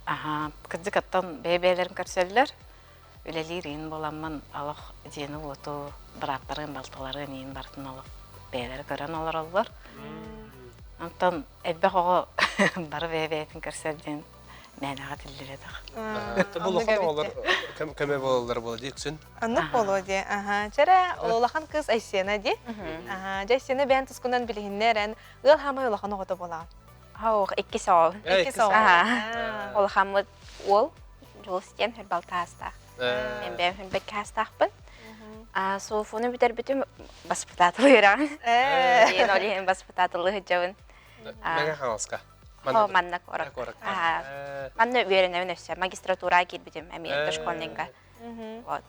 Speaker 12: Аһаа, кырдьык оттон бэйэ-бэйэлэрин көрсөллөр. Үлэлиир иин буоламмын олох дьиэни-уоту, бырааттарын, балтыларын иин барытын олох бэйэлэрэ көрөн олороллор. Онтон элбэх оҕо бары бэйэ-бэйэтин көрсөр диэн мээнэҕэ тиллибэтэх.
Speaker 1: Бу улахан оҕолор көмө буолаллар буолуо дии үксүн.
Speaker 2: Оннук буолуо дии. Аха. Чэрэ улахан кыыс Айсена дии. Аха. Дьэ Айсена бэйэн тускунан билиһиннэрэн ыал хаамай улахан оҕото буолаҕын.
Speaker 13: Ох, иккис оҕол.
Speaker 2: Иккис оҕол.
Speaker 13: Улахаммыт уол Дьулус диэн хүрбалта аастаах. Мен бэйэм хүрбэккэ аастаахпын. Суофуну бүтэрбитим баспытаатыл үөрэҕин. Диэн ол иһин баспытаатылы сылдьабын.
Speaker 1: Мэҥэ Хаҥаласка.
Speaker 13: Манна куоракка. Манна үөрэнэбин өссө. Магистратураҕа киирбитим эмиэ дошкольникка. Вот.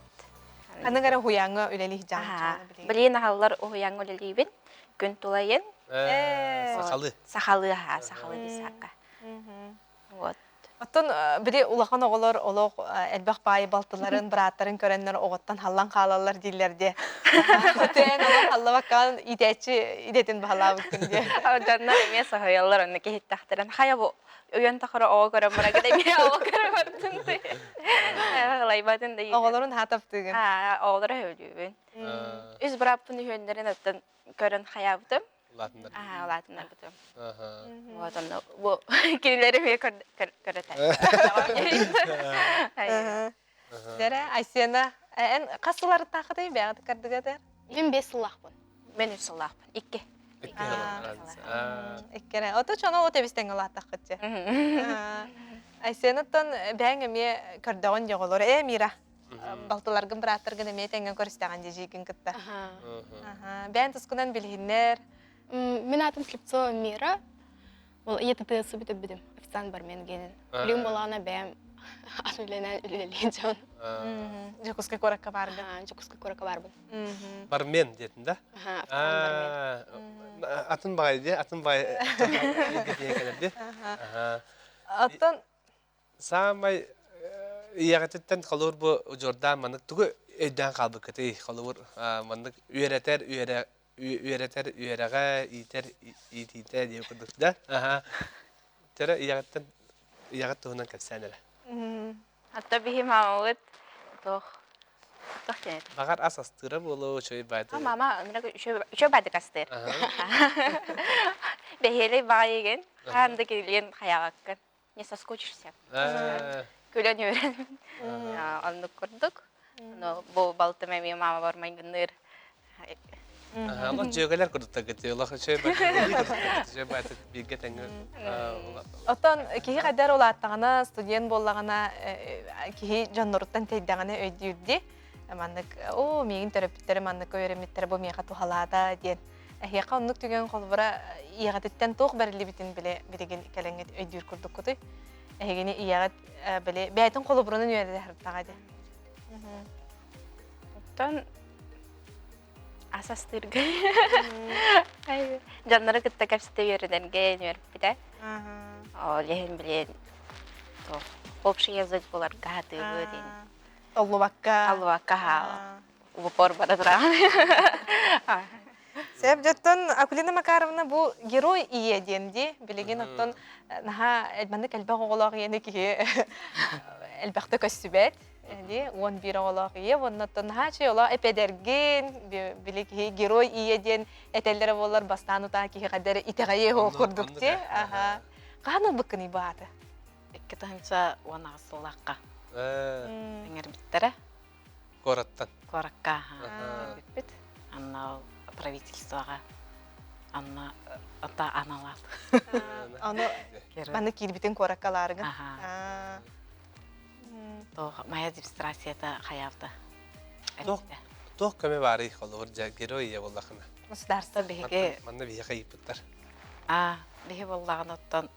Speaker 2: Ханнык эрэ уһуйааҥҥа үлэлии сылдьаҕын
Speaker 13: Билигин аһаллар уһуйааҥҥа үлэлиибин. Күн тулайын.
Speaker 1: Сахалыы.
Speaker 13: Сахалыы аһаа, сахалыы десакка. Вот.
Speaker 2: Оттон били улахан оҕолор олох элбэх баайы балтыларын, бырааттарын көрөннөр оҕоттон халлан хаалаллар дииллэр диэ. Тээн олох халлабаккаан иитээччи идэтин баһылаабыккын диэ.
Speaker 13: Дьоннор эмиэ соһуйаллар онно киһиттэхтэрин. Хайа бу уйан тахара оҕо көрөн барагын эмиэ оҕо көрө бардын Ылайбатын да
Speaker 2: Оҕолорун хаатаптыгын.
Speaker 13: Оҕолоро сөбүлүүбүн. Үс бырааппын үһүөннэрин оттон көрөн хайаабытым.
Speaker 1: Улаатыннарбытым.
Speaker 13: Улаатыннарбытым. Вот онно бу кинилэри эмиэ көрөтө.
Speaker 2: Дэрэ, Айсена, эн хас сылларыттааххытый бэйэҕит кардыгатар?
Speaker 14: Мин бес сыллаахпын.
Speaker 13: Мен үс сыллаахпын. Икки.
Speaker 2: Иккерэ. Ото чоно от эбистең улааттаххытчы. Айсенаттан бэйэҥ эмиэ көрдөҕүн дьоҕолор. Ээ, Мира, балтыларгын, бырааттаргын эмиэ тэҥҥэ көрүстэҕин дьиигин кытта. Бэйэн тускунан билиһиннэр.
Speaker 14: Мин аатым Слепцова Мира. Ол ЕТТС бүтэрбитим. Официант бармен генин. Билигин буолаҕына бэйэм ас үлэнэн үлэлиин дьон.
Speaker 2: Дьокуускай куоракка бааргын.
Speaker 14: Дьокуускай куоракка баарбын.
Speaker 1: Бармен диэтин да? Атын баҕайы дии, атын баҕайы кэлэр дии.
Speaker 2: Оттон
Speaker 1: Саамай ийэҕититтэн холобур бу удьуордаан маннык тугу өйдөөн хаалбыккытый? Холобур маннык үөрэтэр үөрэ үөрэтэр үөрэҕэ, иитэр иитиитэ диэн курдук да? Аха. Төрө ийэҕиттэн ийэҕит туһунан кэпсээн эрэ.
Speaker 13: Hatta биһи мамабыт туох туох диэн этэ?
Speaker 1: Баҕар ас астыыра буолуо, үчүгэй баайдык.
Speaker 13: Мама үчүгэй баайдык астыыр. Бэһиэлэй баайыгын, хаан да килиэн хайаҕаккын. Не соскучишься. Күлэн үөрэн. Оннук курдук. Но бу балтым эмиэ мама бармайгынныыр.
Speaker 1: Олох дьүөгэлэр курдуктаргыт олох үчүгэй үчүгэй баайдык бииргэ тэҥҥэ
Speaker 2: Оттон киһи хайдар улааттаҕына, студент буоллаҕына, киһи дьонноруттан тэйдэҕинэ өйдүүр дии. Маннык, оо, миигин төрөппүттэрим манныкка үөрэммиттэрэ бу миэхэ туһалаата диэн. Эһиэхэ оннук түгэн холобура ийэҕититтэн туох бэриллибитин биле билигин кэлэҥҥит өйдүүр курдуккутуй? Эһигини ийэҕит били бэйэтин холобурунан үөрэтэ сырыттаҕа дии.
Speaker 13: Оттон ас астыырга дьоннору кытта кэпсэтэ үөрэнэргэ үөрпүтэ. Ол иһин билин общий язык буларга сатыыбыт.
Speaker 2: Толлубакка.
Speaker 13: Толлубакка в упор бара тураҕын.
Speaker 2: Сөп дьоттон Акулина Макаровна бу герой ийэ диэн дии. Билигин оттон наһаа маннык элбэх оҕолоох ийэни киһи элбэхтэ көстүбэт. Дии 11 оҕолоох ийэ уонна оттон наһаа үчүгэй олох эпэдэргин били киһи герой ийэ диэн этэллэрэ буоллар бастаан утаа киһи хадары итэҕэйиэ ол курдук дии. Аха. Хаһан ылбыккыный бу ааты?
Speaker 12: 2018 сыллаахха иҥэрбиттэрэ.
Speaker 1: Куораттан.
Speaker 12: Куоракка бүппүт. Анна правительствоҕа анна ата аналаат.
Speaker 2: Аны маны киирбитин куоракка алаарыгын.
Speaker 12: Туох моя демонстрацията хайаабыта.
Speaker 1: Туох көмө баарый холобур дьэ герой ийэ буоллахына.
Speaker 2: Государство
Speaker 12: биһиги
Speaker 1: манна биһиэхэ ыйыппыттар.
Speaker 12: Аа, биһи буоллаҕына оттон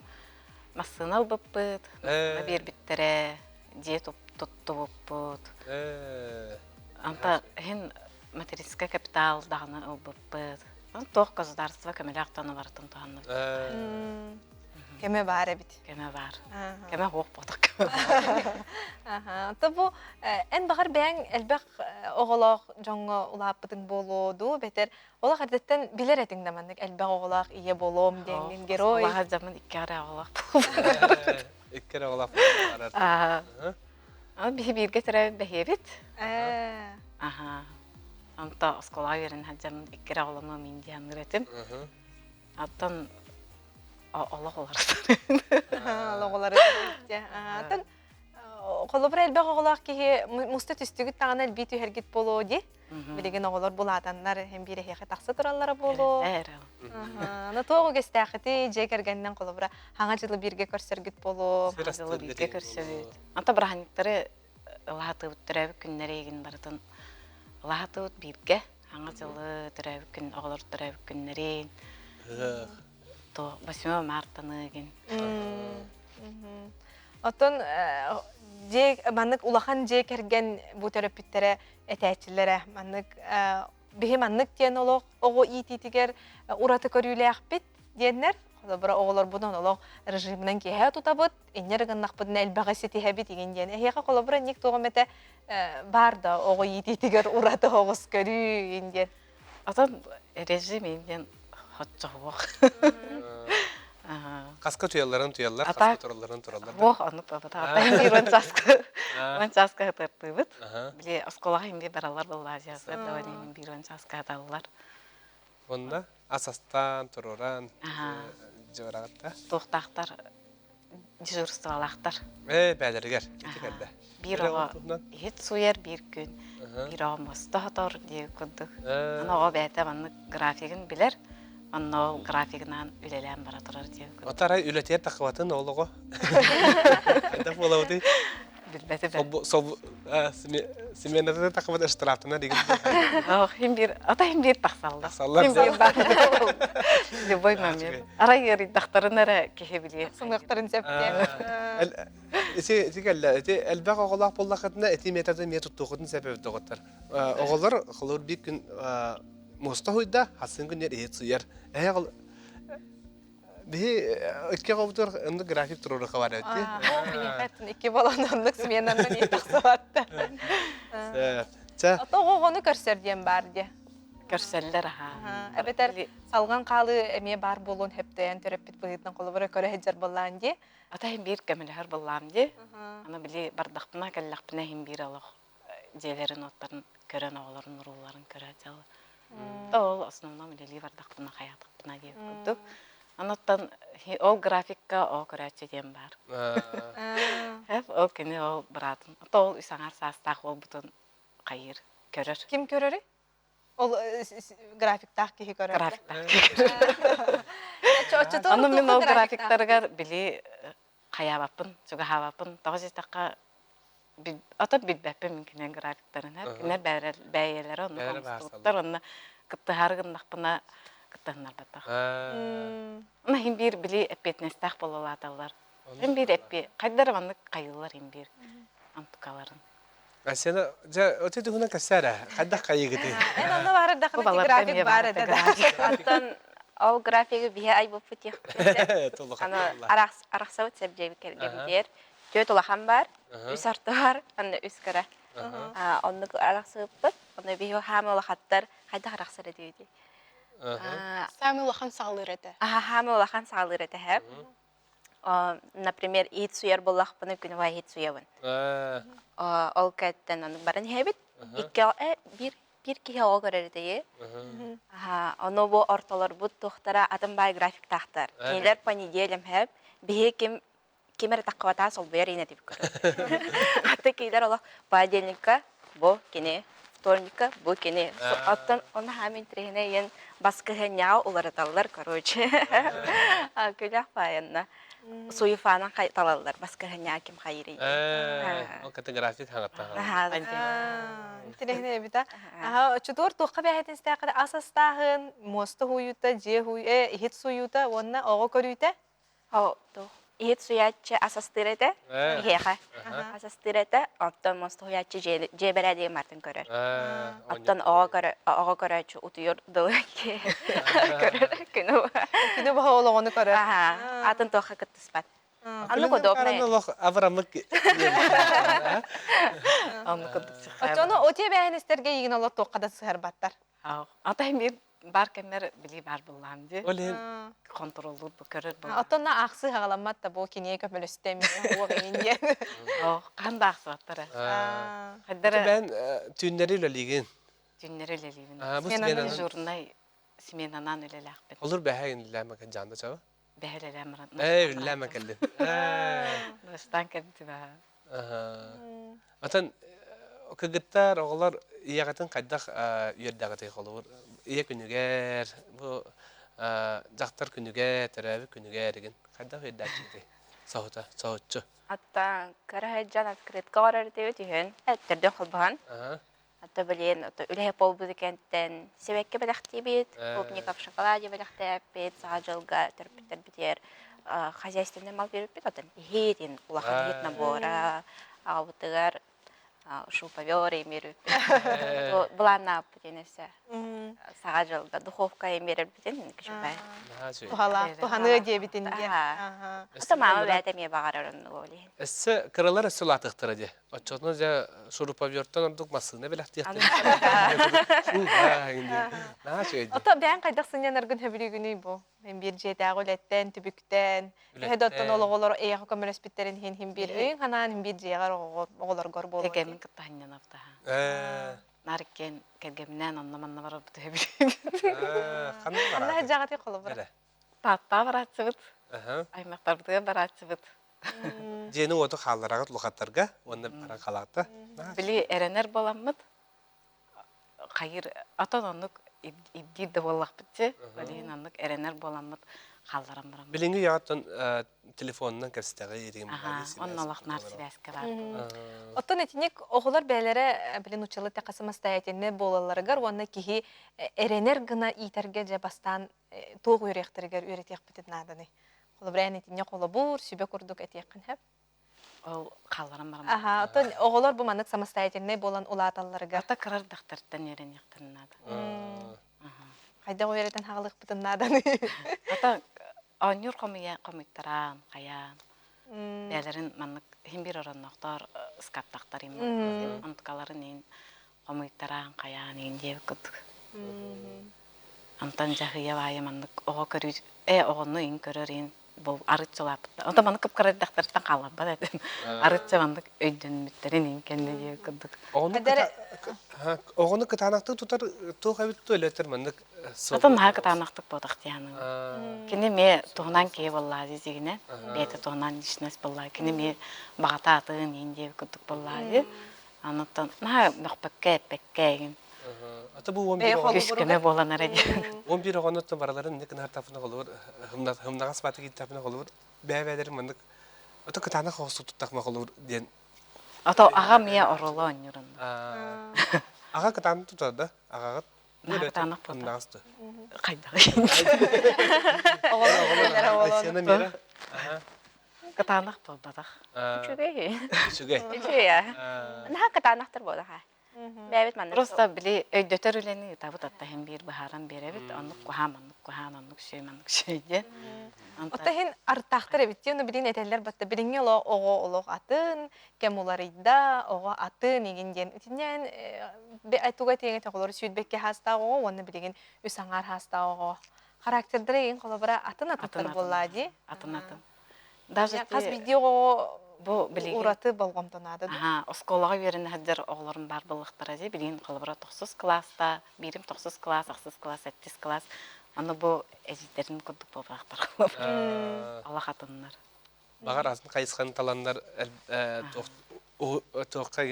Speaker 12: массыына ылбыппыт, массыына биэрбиттэрэ, дьиэ туттубуппут. Анта иһин материнскай капитал даҕаны ылбыппыт. Туох государство көмөлөөх тону барытын туһанныбыт.
Speaker 2: Көмө баар эбит.
Speaker 12: Көмө баар. Көмө суох ботох көмө баар.
Speaker 2: Аха. То бу эн баҕар бэйэҥ элбэх оҕолоох дьоҥҥо улааппытыҥ буолуо дуу, бэтэр олох эрдэттэн билэр этиҥ да маннык элбэх оҕолоох ийэ буолуом диэҥҥин герой.
Speaker 12: Улахан дьаммын икки эрэ оҕолоох
Speaker 1: Икки эрэ оҕолоох
Speaker 12: Аа. Биһи бииргэ төрөөбүт бэһиэбит. Аха. Онто оскуолаҕа үөрэнэ сылдьаммын икки эрэ оҕолонуом иин диэн саныыр этим. Оттон олох уларытар.
Speaker 2: Олох уларытар. Оттон холобура элбэх оҕолоох киһи муста түстүгүт даҕаны элбии түһэргит буолуо дии. Билигин оҕолор булаатаннар һин биир эһиэхэ тахса тураллара буолуо. Аны туох үгэстээххитий дьиэ кэргэнинэн холобура хаҥа дьылы бииргэ көрсөргүт буолуо.
Speaker 12: Хаҥа дьылы бииргэ көрсөбүт. Ата бырааһынньыктары ылаатыбыт төрөөбүт күннэри игин барытын ылаатыбыт бииргэ. Хаҥа дьылы төрөөбүт күн оҕолор төрөөбүт күннэрин то 8 мартаны игин.
Speaker 2: Оттон дьиэ маннык улахан дьиэ кэргэн бу төрөппүттэрэ этээччилэрэ маннык биһи маннык диэн олох оҕо иитиитигэр ураты көрүүлээхпит диэннэр холобура оҕолорбунан олох режиминэн киэһэ тутабыт инньэ гыннахпытына элбэҕи ситиһэбит игин диэн эһиэхэ холобура инник туоҕум этэ баар да оҕо иитиитигэр ураты оҕус көрүү игин диэн
Speaker 12: Атын режим диэн хоччоһуох.
Speaker 1: Хаска туйалларын туйаллар, хаска туралларын тураллар.
Speaker 12: Ох, ону папата. Биир он часка, он часка хатыртыыбыт. Били оскуолаҕа химби бараллар буллаазия сырдаванин биир он часка хаталлар.
Speaker 1: Онно ас астаан, туруран, дьыбараҕытта.
Speaker 12: Туохтаахтар дежурстволаахтар.
Speaker 1: Ээ, бээлэригэр ити кэллэ.
Speaker 12: Биир оҕо иһит сууйар биир күн, биир оҕо муоста хотор диир курдук. Аны оҕо бэйэтэ маннык графигын билэр, онно ол графигынан үлэлээн бара турар диир курдук.
Speaker 1: Отарай үлэтигэр тахыбатын ол оҕо. Хайдах буолабытый?
Speaker 12: Билбэтим.
Speaker 1: Сол смената тахыбат ыштрафтана деген.
Speaker 12: Ох, хим бир, ата хим бир тахсаллар.
Speaker 1: Тахсаллар.
Speaker 12: Хим бир Любой момент. Арай ыарыйдахтарын эрэ киһи билиэ.
Speaker 2: Сыныахтарын сөп диэн.
Speaker 1: Ити ити кэллэ. Ити элбэх оҕолоох буоллаххытына ити методы эмиэ туттуоххутун сөп эбит доҕоттор. Оҕолор холобур биир күн муоста хуйда, хассын күннэр иһит суйар. Эһэ Биһи икки оҕобутугар оннук график туруоруохха баар эбит дии.
Speaker 2: Икки буолан оннук сменанан иһит тахсыбатта.
Speaker 1: Чэ.
Speaker 2: Ото оҕону көрсөр диэн баар дии.
Speaker 12: Көрсөллөр аха.
Speaker 2: Эбэтэр салган хаалыы эмиэ баар буолуон сөптөөн төрөппүт быһыытынан холобура көрө сылдьар буоллаан дии.
Speaker 12: Ата иһин биир көмөлөһөр буоллаам дии. Аны били бардахпына кэллэхпинэ иһин биир олох дьиэлэрин-уоттарын көрөн оҕолорун урууларын көрө дьыл. Ол основном үлэлии бардахпына хайаатахпына диэн курдук. Оноттон ол графикка ол көрөөччү диэн баар. Ол кини ол быраатын, ото ол үс аҥаар саастаах уолбутун хайыыр, көрөр.
Speaker 2: Ким көрөрүй? Ол графиктаах киһи көрөр.
Speaker 12: Графиктаах киһи көрөр. Ону мин ол графиктарыгар били хайаабаппын, чугаһаабаппын. Тоҕо диэтэххэ ото билбэппин мин кинилэр графиктарын. Кинилэр бэйэлэрэ онно оҥостубуттар, онно кыттыһаары гыннахпына кыттыһыннарбатах. Онно иһин биир били эппиэтинэстээх буолалааталлар. Иһин биир эппи хайдара маннык хайыыллар иһин биир антукаларын.
Speaker 1: Асена, дьэ, оти туһунан кэпсээ эрэ. Хайдах хайыгытый?
Speaker 2: Эн онно баар эрдэххинэ график баар этэ да.
Speaker 13: Оттон ол графигы биһи айбыппыт диэхпит. Аны арахсабыт сэрдиэбит кэргэммитигэр түөрт улахан баар, үс арты бар, анна үс кыра. Оннук арахсыбыппыт. Онно биһи хаамы улахаттар хайдах арахсар этибитий?
Speaker 14: Саамай улахан саҕалыыр этэ.
Speaker 13: Аха, хаамы улахан саҕалыыр этэ һэ. Например, иһит суйар буоллахпына күнү быһа иһит суйабын. Ол кэттэн ону баран иһэбит. Икки биир биир киһи оҕо көрөр этэ Ону бу ортолорбут туохтара атын баай графиктаахтар. Кинилэр по неделям хэп. Биһи ким ким эрэ таххыбатаа солбуйар иин этибит көрөр. Аты кинилэр олох понедельникка бу кини, вторникка бу кини. Оттон оны хаам интириэһинэй иэн баскыһыанньаҕа уларыталлар, короче. Күлэх паайанна. Суефанан талаллар баскыһыанньаҕа ким хайырый.
Speaker 1: Ол кытта график хаҥатта.
Speaker 2: Интириэһинэй эбит а. Чутуор туохха бэһэтинстээххэ ас астааһын, муоста хуйуута, дьиэ хуй, иһит суйуута уонна оҕо көрүүтэ
Speaker 13: Иһит суйааччы ас астыыр этэ, биһиэхэ ас астыыр этэ, оттон муоста уһуйааччы дьиэ бэрээдэгин барытын көрөр. Оттон оҕо көрөөччү утуйар дылы көрөр күнү
Speaker 2: Күнү быһа ол оҕону көрөр.
Speaker 13: Атын туохха кыттыспат. Аннык удобно.
Speaker 1: Олох абырамык
Speaker 12: Оннук курдук
Speaker 2: Оччону оте бэһинистерге игин олор туохха да сыһарбаттар.
Speaker 12: Ата эмиэ бар кэмнэр били бар буллаам ди.
Speaker 1: Ол иһин
Speaker 12: контроллуур бу көрөр буолла.
Speaker 2: Оттонна аахсыы хаҕаламмат да бу киниэ көмөлөстө эмиэ уох иин диэн.
Speaker 12: Ох, хаан да аахсыбаттара.
Speaker 1: Хайдара бээн түүннэри үлэлиигин.
Speaker 12: Түүннэри үлэлиибин.
Speaker 1: Бу сменанан
Speaker 12: дежурнай сменанан үлэлээхпин.
Speaker 1: Олур бэһэ үлэлээн жаанда чаба.
Speaker 12: Бэһэ үлэлээн баран.
Speaker 1: Ээ, үлэлээн кэллин.
Speaker 12: Бастаан кэлбитим
Speaker 1: Отон кыргыттар, оҕолор ийэҕитин хайдах үөрдэҕитий холобур ийэ күнүгэр, бу дьахтар күнүгэр, төрөөбүт күнүгэр игин хайдах үөрдээччигитий? Соһута, соһуччу.
Speaker 13: Аттан кыра сылдьан открытка оҥорор этибит үһүн, төрдүн холбоһон. Ата билин үлэһит буолбут кэнтэн сибэкки бэлэхтиибит, клубника в шоколаде бэлэхтээппит, саҥа дьылга төрөппүттэрбитигэр хозяйственный мал биэрбиппит, оттон иһит, улахан иһит набора, аҕабытыгар шуруповер эмиэрбиппит. Былааннаабыппыт диэн өссө саҥа дьылга духовка эмиэрэрбитин күчүмэ.
Speaker 2: Туһалаах, туһаныа диэбитин диэн.
Speaker 13: Ата маама бэйэтэ эмиэ баҕарар оннук ол иһин.
Speaker 1: Өссө кыралар өссө улаатыахтара дии. Оччотуна дьэ шуруповертан ордук массыына бэлэхтиэхтэрэ.
Speaker 2: Ото бэйэҥ хайдах сынньанаргын сөбүлүүгүнүй бу? Мин биир дьиэтээҕи үлэттэн, түбүктэн, төһө да оттон ол оҕолор эйиэхэ көмөлөспүттэрин иһин иһин биир өйүҥ санаан иһин биир дьиэҕэр оҕолоргор буолуо.
Speaker 12: Кэргэммин кытта сынньанабытаһа. Наар иккиэн кэргэмминээн онно-манна барарбыт сөбүлүүбүн.
Speaker 2: Ханна сылдьаҕытый холобура?
Speaker 12: Тааттаҕа барааччыбыт, аймахтарбытыгар барааччыбыт.
Speaker 1: Дьиэни уоту хааллараҕыт улахаттарга уонна баран халаата.
Speaker 12: Били эрэнэр буоламмыт, хайыр отон оннук ирдиир да буоллахпыт дьэ, билигин оннук эрэнэр буоламмыт хаалларан бараммыт.
Speaker 1: Билиҥҥи үйэҕэ телефонунан кэпсэтэҕи иригин
Speaker 12: Онно олох наар сибээскэ баар.
Speaker 2: Оттон итинник оҕолор бэйэлэрэ билин училы тэхэ самостоятельнай буолалларыгар уонна киһи эрэнэр гына иитэргэ дьэ бастаан туох үөрэхтэригэр үөрэтиэхпитин нааданый? Холобура, эн итиннэ холобур, сүбэ курдук этиэххин сөп?
Speaker 12: Ол хаалларан баран.
Speaker 2: Аха, оттон оҕолор бу маннык самостоятельнай буолан улааталларыгар.
Speaker 12: Ата кырар дактартан үөрэниэхтэрин наада.
Speaker 2: Хайдах үөрэтэн хаалыахпытын нааданы?
Speaker 12: Ата оонньуур хомуйа хомуйтараан, хайаан. Бээлэрин маннык иһин биир оронноохтор ыскаптахтар им онтукаларын иин хомуйтараан, хайаан иин диэбит курдук. Онтон дьаһыйа баайа маннык оҕо көрүү ээ оҕону иҥ көрөр иин бу арыт-чылааппыттар. Онтон маннык кып-кыра эрдэхтэриттэн хаалларбат этим. Арыт-ча маннык өйдөнмүттэрин иҥ кэннэ диэбит курдук.
Speaker 1: Оҕону кытаанахтык тутар туох эбит ту элэтэр маннык
Speaker 12: Атын наһаа кытаанахтык буотах диэханыгын. Кини эмиэ туһунан киһи буоллаа дии дьигинэ. Бэйэтэ туһунан личность буоллаа. Кини эмиэ баҕата атын иин диэбит курдук буоллаа дии. Онтон наһаа мөхпөккө, эппэккэ игин.
Speaker 1: Ата бу 11 оҕо
Speaker 12: Күс көмө буолан эрэ диэн.
Speaker 1: 11 оҕонуттан барыларын инник гынар холобур хымнаҕас бааты кииртэхпинэ холобур бэйэ-бэйэлэрин маннык ото кытаанах хоһус туттахма холобур диэн
Speaker 12: Ото аҕам ийэ ороло оонньуурун.
Speaker 1: Аҕа кытаанах тутар да аҕаҕыт
Speaker 12: Наһаа кытаанах буолта.
Speaker 1: Хымнаҕас ту.
Speaker 12: Хайдах
Speaker 1: Айсена Мира.
Speaker 12: Кытаанах буолбатах.
Speaker 13: Үчүгэй.
Speaker 1: Үчүгэй.
Speaker 13: Үчүгэй аа. Наһаа кытаанахтар буолаха. Бэйэбит маннык.
Speaker 12: Просто били өйдөтөр үлэни ыытабыт аттаһын биир быһааран биэрэбит. Оннук куһаан, маннык куһаан, оннук сүөй, маннык сүөй диэн.
Speaker 2: Оттон иһин арыттаахтар эбит дии, ону билигин этэллэр батта билиҥҥи олох оҕо олох атын, кэм уларыйда, оҕо атын игин диэн. Итиннээн туга этиэҥ этэ оҕолору сүүрбэккэ хаастаах оҕо уонна билигин үс аҥаар хаастаах оҕо. Характердара игин холобура атын атыттар буоллаа дии.
Speaker 12: Атын атын. Даже
Speaker 2: хас биирдии оҕоҕо
Speaker 12: бу билигин
Speaker 2: ураты болҕомто наада
Speaker 12: Аха, оскуолаҕа үөрэнэ сылдьар оҕолорум баар буоллахтара дии. Билигин холобура тохсус кылааста, биирим тохсус кылаас, ахсыс кылаас, сэттис кылаас. Аны бу эдьиийдэрин курдук буолбатахтар холобура. Олох атыннар.
Speaker 1: Баҕар атын хайысханы таланнар туохха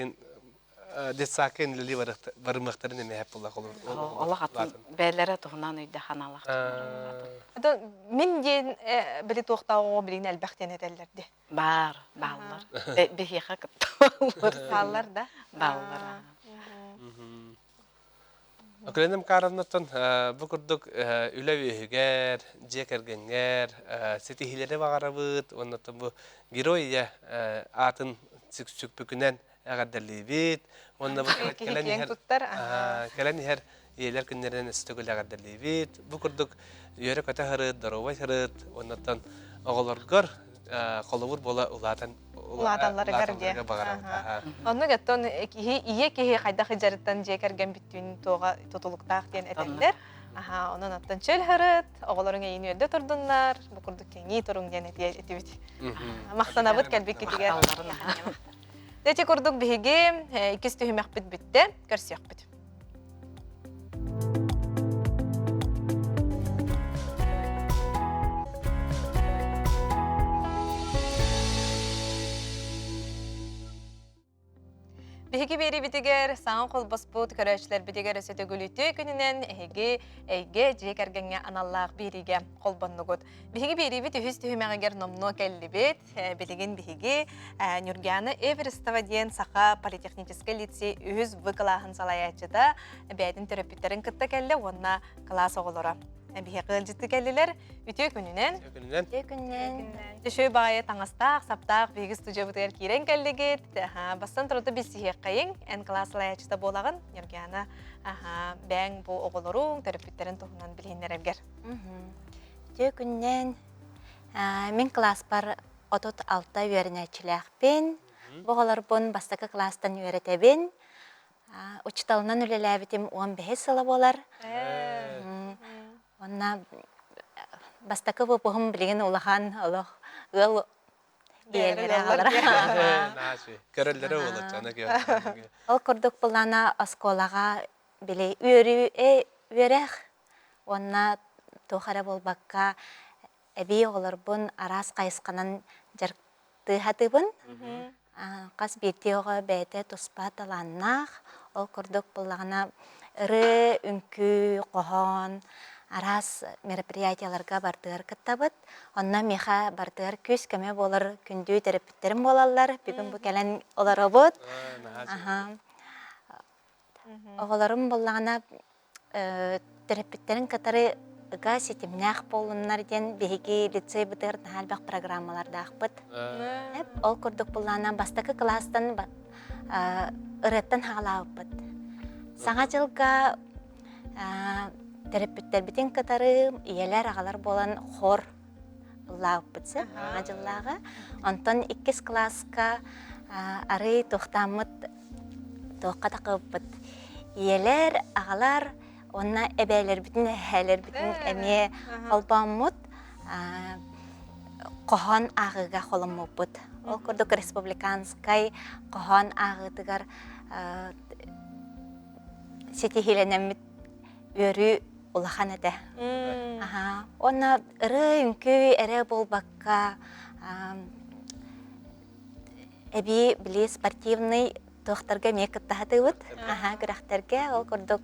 Speaker 1: детсадка үлэлии барымыахтарын эмиэ сөп буолла
Speaker 12: Олох атын бэйэлэрэ туһунан өйдө ханаалаах
Speaker 2: Мин диэн били туохтаах оҕо билигин элбэх диэн этэллэр дии.
Speaker 12: Баар, бааллар. Биһиэхэ кытта бааллар.
Speaker 2: Бааллар да?
Speaker 12: Бааллар.
Speaker 1: Акулина Макаровнаттан бу курдук үлэ үөһүгэр, дьиэ кэргэҥҥэр ситиһиилэри баҕарабыт уонна бу герой ийэ аатын сүкпүкүнэн эҕэрдэлиибит уонна бу кэлэн иһэр кэлэн иһэр ийэлэр күннэринэн өссө төгүл эҕэрдэлиибит. Бу курдук үөрэ-көтө сырыт, доруобай сырыт уоннаттан. оҕолоргор холобур буола улаатан
Speaker 2: улааталларыгар диэ. Оннук оттон киһи ийэ киһи хайдах ыдьарыттан дьиэ кэргэн бүттүүн туоҕа тутулуктаах диэн этэллэр. Аха, онон оттон чөл һырыт, оҕолоруҥ эйин үөрдэ турдуннар, бу курдук кэҥии туруҥ диэн этибит. Махтанабыт кэлбиккитигэр. Ити курдук биһиги иккис түһүмэхпит бүттэ, көрсүөхпүт. Биһиги биэриибитигэр саҥа холбоспут көрөөччүлэрбитигэр өссө төгүл үтүө күнүнэн эһиги эйгэ дьиэ кэргэҥҥэ аналлаах биэриигэ холбоннугут. Биһиги биэриибит үһүс түһүмэҕигэр номнуо кэллибит. Билигин биһиги Нюргиана Эверестова диэн Саха политехническай лицей үһүс В кылааһын салайааччыта бэйэтин төрөппүттэрин кытта кэллэ уонна кылаас оҕолоро биһиэхэ ыалдьытты кэллилэр. Үтүө күнүнэн.
Speaker 1: Үтүө күнүнэн.
Speaker 13: Үтүө күнүнэн.
Speaker 2: Үчүгэй баҕайы таҥастаах, саптаах биһиги студиябытыгар киирэн кэллигит. Бастан турата билсиһиэххэйиҥ. Эн кылаас салайааччыта буолаҕын. Нюргиана, бэйэҥ бу оҕолоруҥ, төрөппүттэрин туһунан билиһиннэрэргэр.
Speaker 15: Үтүө күнүнэн. Мин кылааспар 36 үөрэнээччилээхпин. Бу оҕолорбун бастакы кылаастан үөрэтэбин. Учууталынан үлэлээбитим 15 сыла буолар. Уонна бастакы выпуһум билигин улахан олох ыал ийэлэрэ аҕалара.
Speaker 1: Көрөллөрө уолаччана
Speaker 15: Ол курдук былаана оскуолаҕа били үөрүү үөрэх уонна туох эрэ буолбакка эбии оҕолорбун араас хайысханан дьарыктыы сатыыбын. Хас биирдии оҕо бэйэтэ туспа талааннаах. Ол курдук буоллаҕына ырыа, үҥкүү, хоһоон араас мероприятиеларга бардыгар кыттабыт. Онно миэхэ бардыгар күүс-көмө буолар күндү төрөппүттэрим буолаллар. Бүгүн бу кэлэн олоробут. Оҕолорум буоллаҕына төрөппүттэрин кытары ыга ситимнээх буоллуннар диэн биһиги лицейбытыгар наһаа элбэх программалардаахпыт. Ол курдук буллаана бастакы кылаастан ырыаттан хаалаабыппыт. Саҥа дьылга төрөппүттэрбитин кытары ийэлэр, аҕалар буолан хор ыллаабыппыт сөп саҥа дьыллааҕы. Онтон иккис кылааска арый туохтааммыт туохха такыппыт ийэлэр, аҕалар уонна эбээлэрбитин, эһээлэрбитин эмиэ холбооммут хоһоон ааҕыыга холоммуппут. Ол курдук республиканскай хоһоон ааҕыытыгар ситиһиилэнэммит үөрүү улахан этэ. Уонна ырыа-үҥкүү эрэ буолбакка эбии били спортивный туохтарга эмиэ кыттаһатыбыт. Аха, күрэхтэргэ ол курдук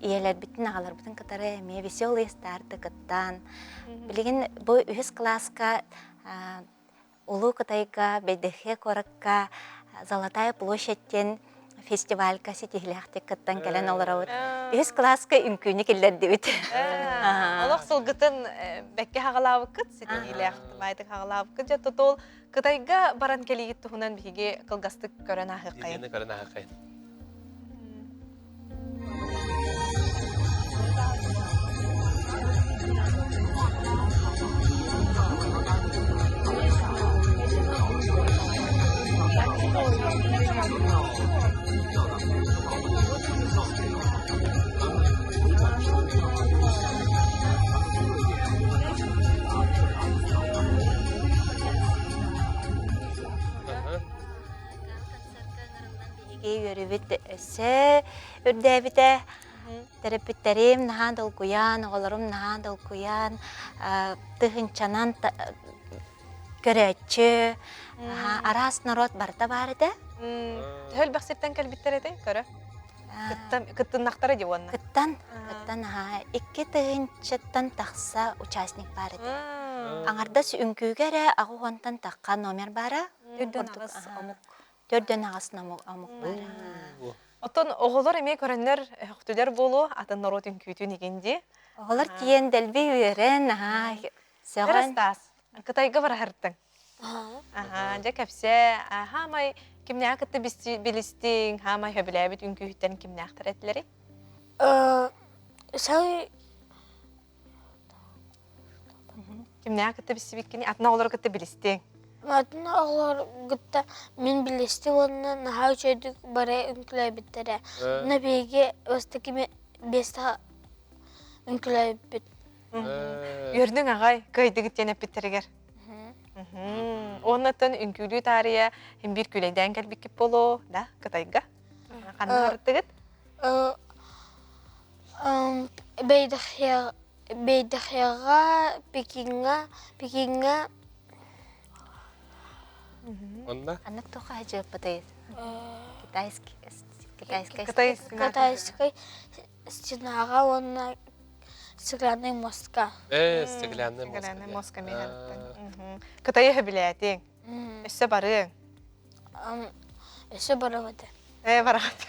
Speaker 15: ийэлэрбитин, аҕаларбытын кытары эмиэ веселые старты кыттан. Билигин бу үһүс кылааска Улуу Кытайга, Бэйдэхэ куоракка Золотая площадь диэн фестивальга ситиһилээхтик кыттан кэлэн олоробут. Үһүс кылааска үҥкүүнү киллэрдибит.
Speaker 2: Олох сылгытын бэккэ хаҕалаабыккыт, ситиһиилээх баайтык хаҕалаабыккыт. Дьэ, тотол Кытайга баран кэлиигит туһунан биһиги кылгастык көрөн ааһыаххайын.
Speaker 1: Көрөн ааһыаххайын.
Speaker 15: Биһиги үөрүүбүт өссө үрдээбитэ. Төрөппүттэрим наһаа долгуйан, оҕолорум наһаа долгуйан, тыһыынчанан көрөөччү, араас норуот барыта баар этэ.
Speaker 2: Төһө элбэх сиртэн кэлбиттэр этэй, көрө? Кыттыннахтара дии уонна.
Speaker 15: Кыттан, кыттан аһаа 2 тыһыынчаттан тахса участник баар этэ. Аҥардас үҥкүүгэ эрэ аҕыс уонтан тахха номер баара.
Speaker 2: Төрдөн аҕыс омук.
Speaker 15: Төрдөн аҕыс омук баара.
Speaker 2: Оттон оҕолор эмиэ көрөннөр өһөхтүлэр буолуо, атын норуот үҥкүүтүн игин дии.
Speaker 15: Оҕолор тиийэн дэлби үөрэн, аһаа, сөҕөн.
Speaker 2: Стас, Кытайга бараһыртыҥ. Аһаа, дьэ кэпсээ, хаамай кимнээх кытта билистиҥ, хаамай сөбүлээбит үҥкүүһүттэн кимнээхтэр этилэрий?
Speaker 10: Сай.
Speaker 2: Кимнээх кытта билсибиккини, атын оҕолору кытта билистиҥ?
Speaker 10: Атын оҕолору кытта мин билистим уонна наһаа үчүгэйдик бары үҥкүүлээбиттэрэ. Онно биһиги бастакы миэстэҕэ үҥкүүлээбиппит.
Speaker 2: Үөрдүҥ аҕай, кыайдыгыт диэн эппиттэригэр. Уоннаттан үҥкүүлүү таарыйа һин биир күлэйдээн кэлбиккит буолуо, да, Кытайга? Ханна барыттыгыт?
Speaker 10: Бэйдэхиаҕа, Пекиҥҥа, Пекиҥҥа
Speaker 1: Онно?
Speaker 15: Ханнык туохха сылдьыаппытый? Китайский, китайскай
Speaker 10: Китайскай стенаҕа уонна Стеклянный мостка.
Speaker 1: Э, стеклянный моска.
Speaker 2: Стеклянный моска миһэртэн. Кытайы сөбүлээтиҥ. Өссө барыаҥ.
Speaker 10: Өссө барыам этэ.
Speaker 2: Э, бараҕыт.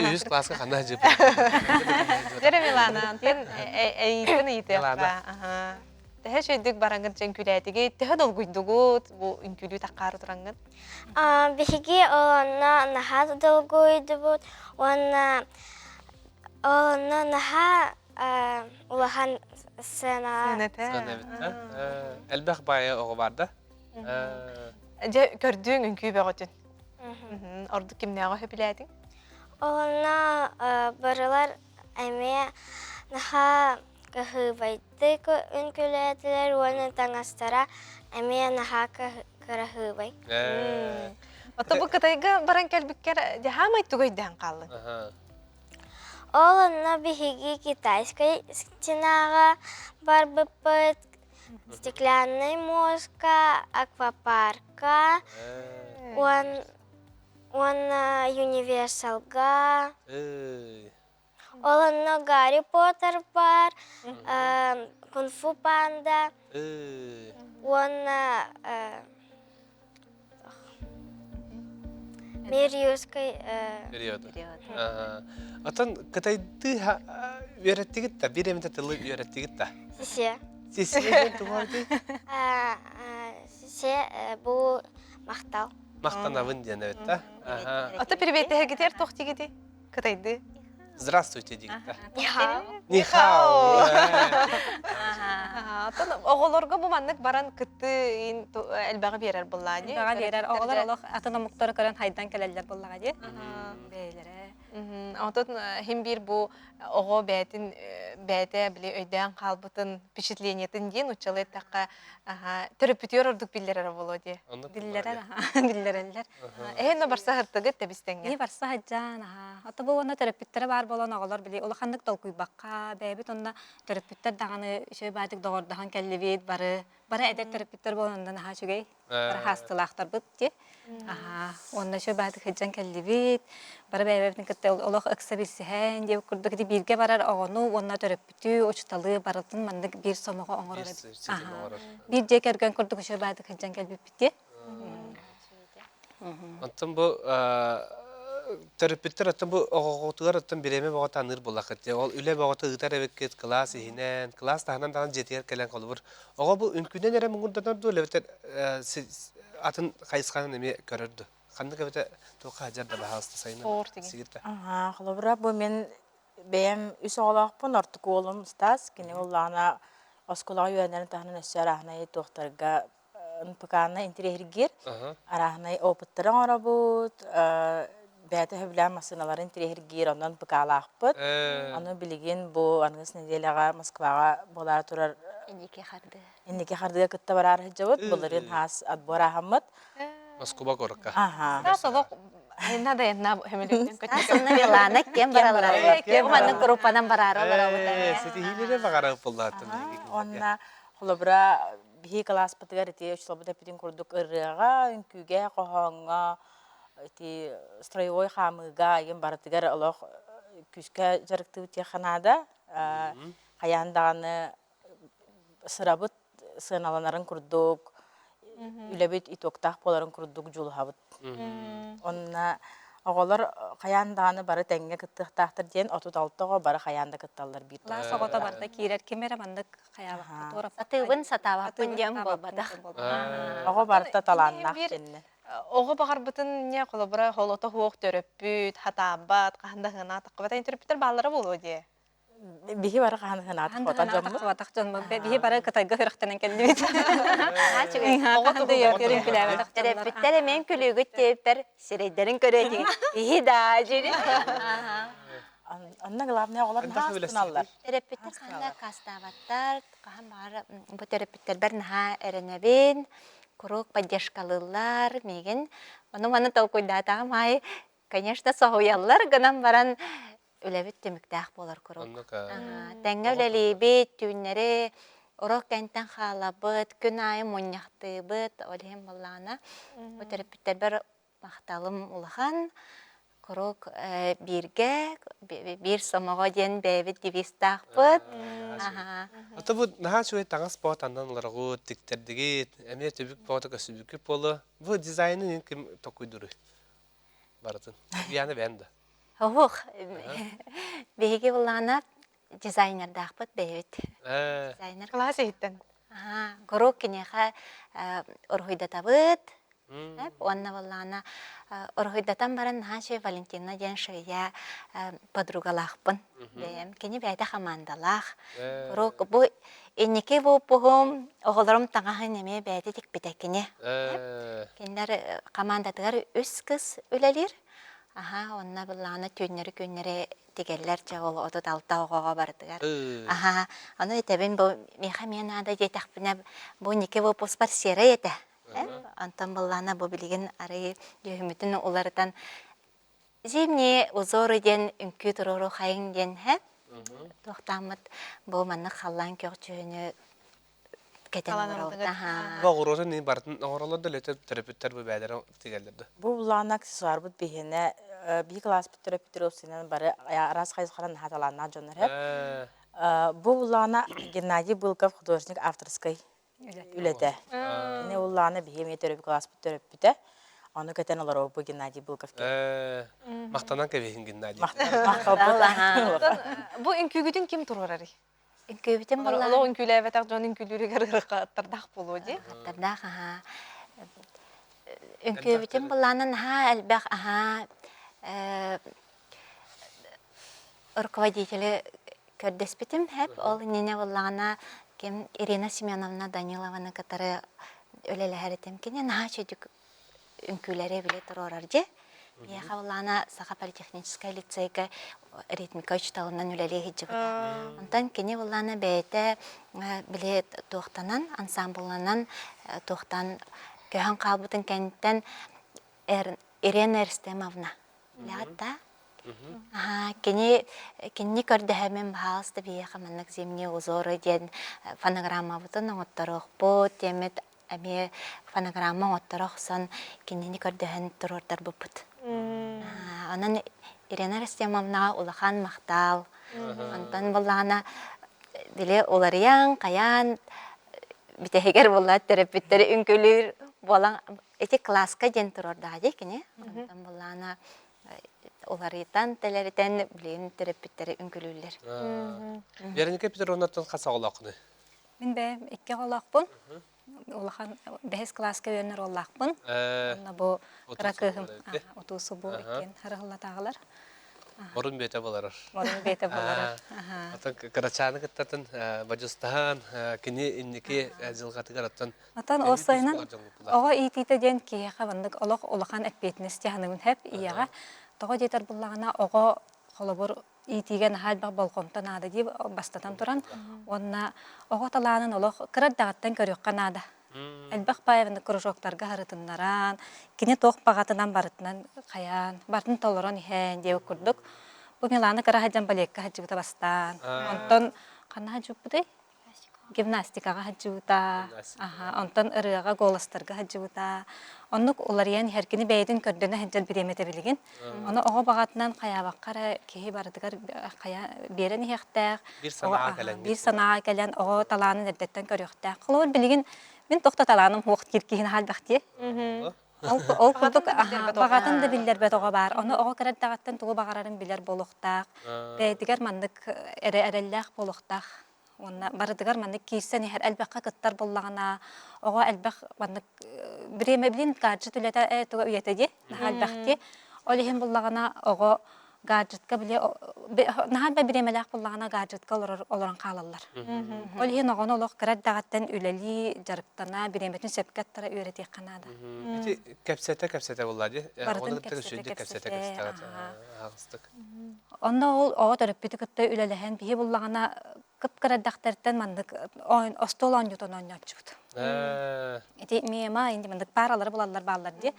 Speaker 1: Үһүс класска ханна сылдьыппыт?
Speaker 2: Дьэрэ Милана, антен эйиитин ыйытыахха. Төһө үчүгэйдик бараҥҥын дьэн күлээтигит, төһө долгуйдугут бу үҥкүүлүү таххаары тураҥҥын?
Speaker 10: Биһиги онно наһаа долгуйдубут уонна онно наһаа улахан сцена.
Speaker 1: Сцена эбит, Элбэх баайы оҕо бар да?
Speaker 2: Дьэ, көрдүҥ үҥкүү бөҕөтүн. Ордук кимнээҕи сөбүлээтиҥ?
Speaker 10: Онно барылар эмиэ наһаа кыһыыбайдык үҥкүүлээтилэр уонна таҥастара эмиэ наһаа кыраһыыбай.
Speaker 2: Ото бу Кытайга баран кэлбиккэр дьаһаамай тугу өйдөөн хааллыҥ?
Speaker 10: Ол онно биһиги китайскай стенаҕа барбыппыт, стеклянный мостка, аквапарка уонна Юниверсалга. Ол онно Гарри Поттер бар, Кунг-фу панда уонна Мир юрской
Speaker 1: период. Отон кытайдыы үөрэттигит да, биир эмитэ тылы үөрэттигит да?
Speaker 10: Сисе.
Speaker 1: Сисе диэн тугу
Speaker 10: Сисе бу махтал.
Speaker 1: Махтанабын диэн эбит да?
Speaker 2: Ото приветтэһэргитигэр туох диигитий? Кытайды.
Speaker 1: Здравствуйте диигитэ.
Speaker 10: Нихао.
Speaker 1: Нихао.
Speaker 2: Оттон оҕолорго бу маннык баран кыттыы элбэҕи биэрэр буоллаа дии.
Speaker 16: Элбэҕи биэрэр. Оҕолор олох атын омуктары көрөн хайдан кэлэллэр буоллаҕа дии. Бэйэлэрэ.
Speaker 2: Онтон хим биир бу оҕо бэйэтин бэйэтэ били өйдөөн хаалбытын впечатлениетын диэн уччалы эттэххэ төрөппүтүгэр ордук биллэрэрэ буолуо дии.
Speaker 16: Биллэрэр, биллэрэллэр.
Speaker 2: Эһэн барса сыртыгыт тэбистэҥҥэ.
Speaker 16: Ии барса сылдьан, аха. Ото бу уонна төрөппүттэрэ баар буолан оҕолор били улаханнык толкуйбакка, бэйэбит онно төрөппүттэр даҕаны үчүгэй баайдык доҕордоһон кэллибит, бары бары эдэр төрөппүттэр буолан онно наһаа үчүгэй. Бары хаастылаахтарбыт дии. Аха. Уонна үчүгэй баайдык сылдьан кэллибит. Бары бэйэбитин кытта олох ыкса билсиһэн диэбит курдук ити бииргэ барар оҕону уонна төрөппүтү, учуталы барытын маннык биир сомоҕо оҥорор эбит. Биир дьиэ кэргэн курдук үчүгэй баайдык сылдьан кэлбиппит дии.
Speaker 1: Оттон бу төрөппүттэр оттон бу оҕоҕутугар оттон бириэмэ бөҕө таныыр буоллаххыт дии. Ол үлэ бөҕөтө ыытар эбиккит кылаас иһинэн, кылаас таһынан даҕаны дьиэтигэр кэлэн холобур оҕо бу үҥкүүнэн эрэ муҥурданар дуо, эбэтэр атын хайысханан эмиэ көрөр дуо? Ханнык эбэтэ туохха сылдьар да баһаалыста сайына сигиртэ.
Speaker 17: Холобура бу мин бэйэм үс оҕолоохпун, ортоку уолум Стас, кини буоллаҕына оскуолаҕа үөрэнэрин таһынан өссө арааһынай туохтарга НПК-ны интириэһиргиир, арааһынай опыттары оҥоробут, бэйэтэ сөбүлээн массыыналары интириэһиргиир, онон НПК-лаахпыт. Аны билигин бу аныгыс нэдиэлэҕэ Москваҕа буолаары турар
Speaker 15: Инники хардыы.
Speaker 17: Инники хардыыга кытта бараары сылдьабыт. Былырыын хаас отбор ааһаммыт.
Speaker 1: Москуба куоракка.
Speaker 2: Стас олох айна да айна хөмөлөтүн
Speaker 15: Стас онно Милана кем бараллар. Кем маннык группанан бараары олоробут.
Speaker 1: Ситиһиилэри баҕарар буоллааттым.
Speaker 17: Онна холобура биһи кылааспытыгар ити учууталбыт эппитин курдук ырыаҕа, үҥкүүгэ, хоһооҥҥо, ити строевой хаамыыга игин барытыгар олох күүскэ дьарыктыыбыт диэххэ наада. Хайаан даҕаны сырабыт сыаналанарын курдук, үлэбит итоктаах буоларын курдук дьулуһабыт. Онно оҕолор хайаан даҕаны бары тэҥҥэ кыттыахтаахтар диэн 36 оҕо бары хайаан да кытталлар биир
Speaker 16: Кылаас оҕото барыта киирэр ким эрэ маннык хайаабакка туораппакка
Speaker 15: Сатыыбын сатаабаппын диэн буолбатах.
Speaker 17: Оҕо барыта талааннаах диэннэ.
Speaker 2: Оҕо баҕарбытын не холобура холото суох төрөппүт, хатаабат, хаһан да ыһынаатахха төрөппүттэр бааллара буолуо диэ.
Speaker 17: Биһи бары хаһан ханаатах хотон дьоммут.
Speaker 16: Хатах дьоммут. Биһи бары Кытайга сүрэхтэнэн кэллибит.
Speaker 15: Төрөппүттэр эмиэн күлүүгүт диэппэр сирэйдэрин көрөөтүгүт. Иһи да дьири.
Speaker 17: Онно главное оҕолор наһаа астыналлар.
Speaker 15: Төрөппүттэр ханна аккаастаабаттар, хаһан баҕар бу төрөппүттэрбэр наһаа эрэнэбин, куруук поддержкалыыллар миигин. Ону маны толкуйдаатаҕым аайы, конечно, соһуйаллар гынан баран үлэбит түмүктээх буолар куруук. Тэҥҥэ үлэлиибит, түүннэри урок кэнтэн хаалабыт, күн аайы мунньахтыыбыт, ол иһин буоллаҕына бу төрөппүттэрбэр махталым улахан. Куруук бииргэ, биир сомоҕо диэн бэйэбит девизтаахпыт.
Speaker 1: Ото бу наһаа үчүгэй таҥас боот аннан олороҕут, тиктэрдигит, эмиэ түбүк боото көстүбүккүт буолуо. Бу дизайнын ким токуйдуруй? Барытын. Яна бэйэн да.
Speaker 15: Оһуох. Биһиги буллаҕына дизайнердаахпыт бэйэбит. Дизайнер.
Speaker 2: Кылаас иһиттэн.
Speaker 15: Куруук киниэхэ уруһуйдатабыт. Уонна буоллаҕына уруһуйдатан баран наһаа үчүгэй Валентина диэн швея подругалаахпын бэйэм. Кини бэйэтэ хамаандалаах. Куруук бу инники выпуһум оҕолорум таҥаһын эмиэ бэйэтэ тикпитэ кини. Кинилэр хамаандатыгар үс кыз үлэлиир. Аһаа, онно былаана түүннэри-күннэри тигэллэр дьэ ол 36 оҕоҕо барытыгар. Аһаа, ону этэбин бу миэхэ эмиэ наада диэтэхпинэ бу ники выпускпар серый этэ. Онтон былаана бу билигин арый дьүһүммүтүн уларытан зимние узоры диэн үҥкүү туруору хайыҥ диэн һэ туохтааммыт бу маннык халлаан күөх дьүһүнү кэтэн олоробут.
Speaker 1: Бу оҕуруотун ини барытын оҥороллор да лөтө төрөппүттэр бу бэйэлэрэ тигэллэр да.
Speaker 17: Бу былаана аксессуарбыт биһиэнэ биир кылааспыт төрөппүттэр уопсайынан бары араас хайысханан наһаа талааннаах дьоннор эп. Бу былаана Геннадий Былков художник авторскай үлэтэ. Кини уллаана биһи эмиэ төрөппүт кылааспыт төрөппүтэ. Ону кэтэн олоробут бу Геннадий Былков.
Speaker 1: Махтанан кэбиһин Геннадий.
Speaker 2: Бу үҥкүүгүтүн ким туруорарый?
Speaker 15: Үҥкүүбүтүн
Speaker 2: буоллаҕына Олох үҥкүүлээбэтэх дьон үҥкүүлүүрүгэр ыарахаттардаах буолуо дии.
Speaker 15: Ыарахаттардаах аһаа. Үҥкүүбүтүн былаана наһаа элбэх аһаа руководители көрдөспүтүм хэп ол иннинэ буоллаҕына ким Ирина Семеновна Данилованы кытары үлэлэһэр этим. Кини наһаа үчүгдүк үҥкүүлэри били туруорар дьэ. Миэхэ Улаана Саха политехническай лицейгэ ритмика учууталынан үлэлии сылдьыбыта. Онтон кини Улаана бэйэтэ били туохтанан, ансамблынан туохтан көһөн хаалбытын кэнниттэн Ирена Эрстемовна билэҕит да? Кини кинини көрдөһөммүн баһаалыста биһиэхэ маннык зимние узоры диэн фонограммабытын оҥотторуохпут диэммит эмиэ фонограмма оҥотторо охсон кинини көрдөһөн туруордарбыппыт. Онон Ирина Растемовнаҕа улахан махтал. Онтон буоллаҕына били уларыйан, хайаан бүтэһигэр буоллаат төрөппүттэри үҥкүлүүр буолан ити кылааска диэн туруордаҕа дии кини. Онтон буоллаҕына уларыйтан тэлэритэн билигин төрөппүттэри үҥкүлүүллэр.
Speaker 1: Вероника Петровнаттан хас оҕолооххунуй?
Speaker 16: Мин бэйэм икки оҕолоохпун. Улахан бэһис кылааска үөрэнэр уоллаахпын. Онно бу кыра кыыһым утуу субу иккиэн харыһыллатааҕылар.
Speaker 1: Морун бэйэтэ болорор.
Speaker 16: Морун бэйэтэ болорор.
Speaker 1: Отон кырачааны кыттатын бадьыстаһан кини инники дьылҕатыгар оттон
Speaker 16: Отон уопсайынан оҕо иитиитэ диэн киһиэхэ маннык олох улахан эппиэтинэс дьаһаныбын хэп ийэҕэ. Тоҕо диэтэр буллаҕына оҕо холобур иитиигэ наһаа элбэх болҕомто наада дии бастатан туран уонна оҕо талаанын олох кыра эрдэҕиттэн көрүөххэ наада. Элбэх баайабыны кружоктарга харытыннаран, кини туох баҕатынан барытынан хайаан, барытын толорон иһэн диэбит курдук. Бу Милана кыра сылдьан балекка сылдьыбыта бастаан. Онтон ханна сылдьыбыппытый? Гимнастикаҕа сылдьыбыта, аха, онтон ырыаҕа, голостарга сылдьыбыта. Оннук уларыйан иһэр кини бэйэтин көрдөнө сылдьар бириэмэтэ билигин. Ону оҕо баҕатынан хайаабакка эрэ киһи барытыгар хайа биэрэн иһиэхтээх.
Speaker 1: Биир санааҕа кэлэн.
Speaker 16: Биир санааҕа кэлэн оҕо талаанын эрдэттэн көрүөхтээх. Холобур билигин мин туох да талааным суох диир киһи наһаа элбэх дии. Ол, ол курдук баҕатын да биллэрбэт оҕо баар. Ону оҕо кыра эрдэҕиттэн тугу баҕарарын билэр буолуохтаах. Бэйэтигэр маннык эрэ эрэллээх буолуохтаах. Уонна барытыгар маннык киирсэн иһэр элбэххэ кыттар буоллаҕына, оҕо элбэх маннык бириэмэ билин гаджет үлэтэ ээ туга үйэтэ дии, наһаа элбэх дии. Ол иһин буллаҕына оҕо Гаджетка били наһаа да бириэмэлээх буоллаҕына гаджетка олорор олорон хаалаллар. Ол иһин оҕону олох кыра эрдэҕиттэн үлэлии, дьарыктана, бириэмэтин сөпкө аттара үөрэтиэххэ наада.
Speaker 1: Ити кэпсэтэ кэпсэтэ буолла дии.
Speaker 16: Барытын
Speaker 1: Оҕону кытта
Speaker 16: кэпсэтэ
Speaker 1: кэпсэтэ
Speaker 16: кэпсэтэ.
Speaker 1: кэпсэтэ аҕыстык.
Speaker 16: Онно ол оҕо төрөппүтү кытта үлэлэһэн биһи буллаҕына кып-кыра эрдэхтэртэн маннык остуол оонньуутун оонньооччубут. Ити мема инди маннык пааралары булаллар бааллар дии.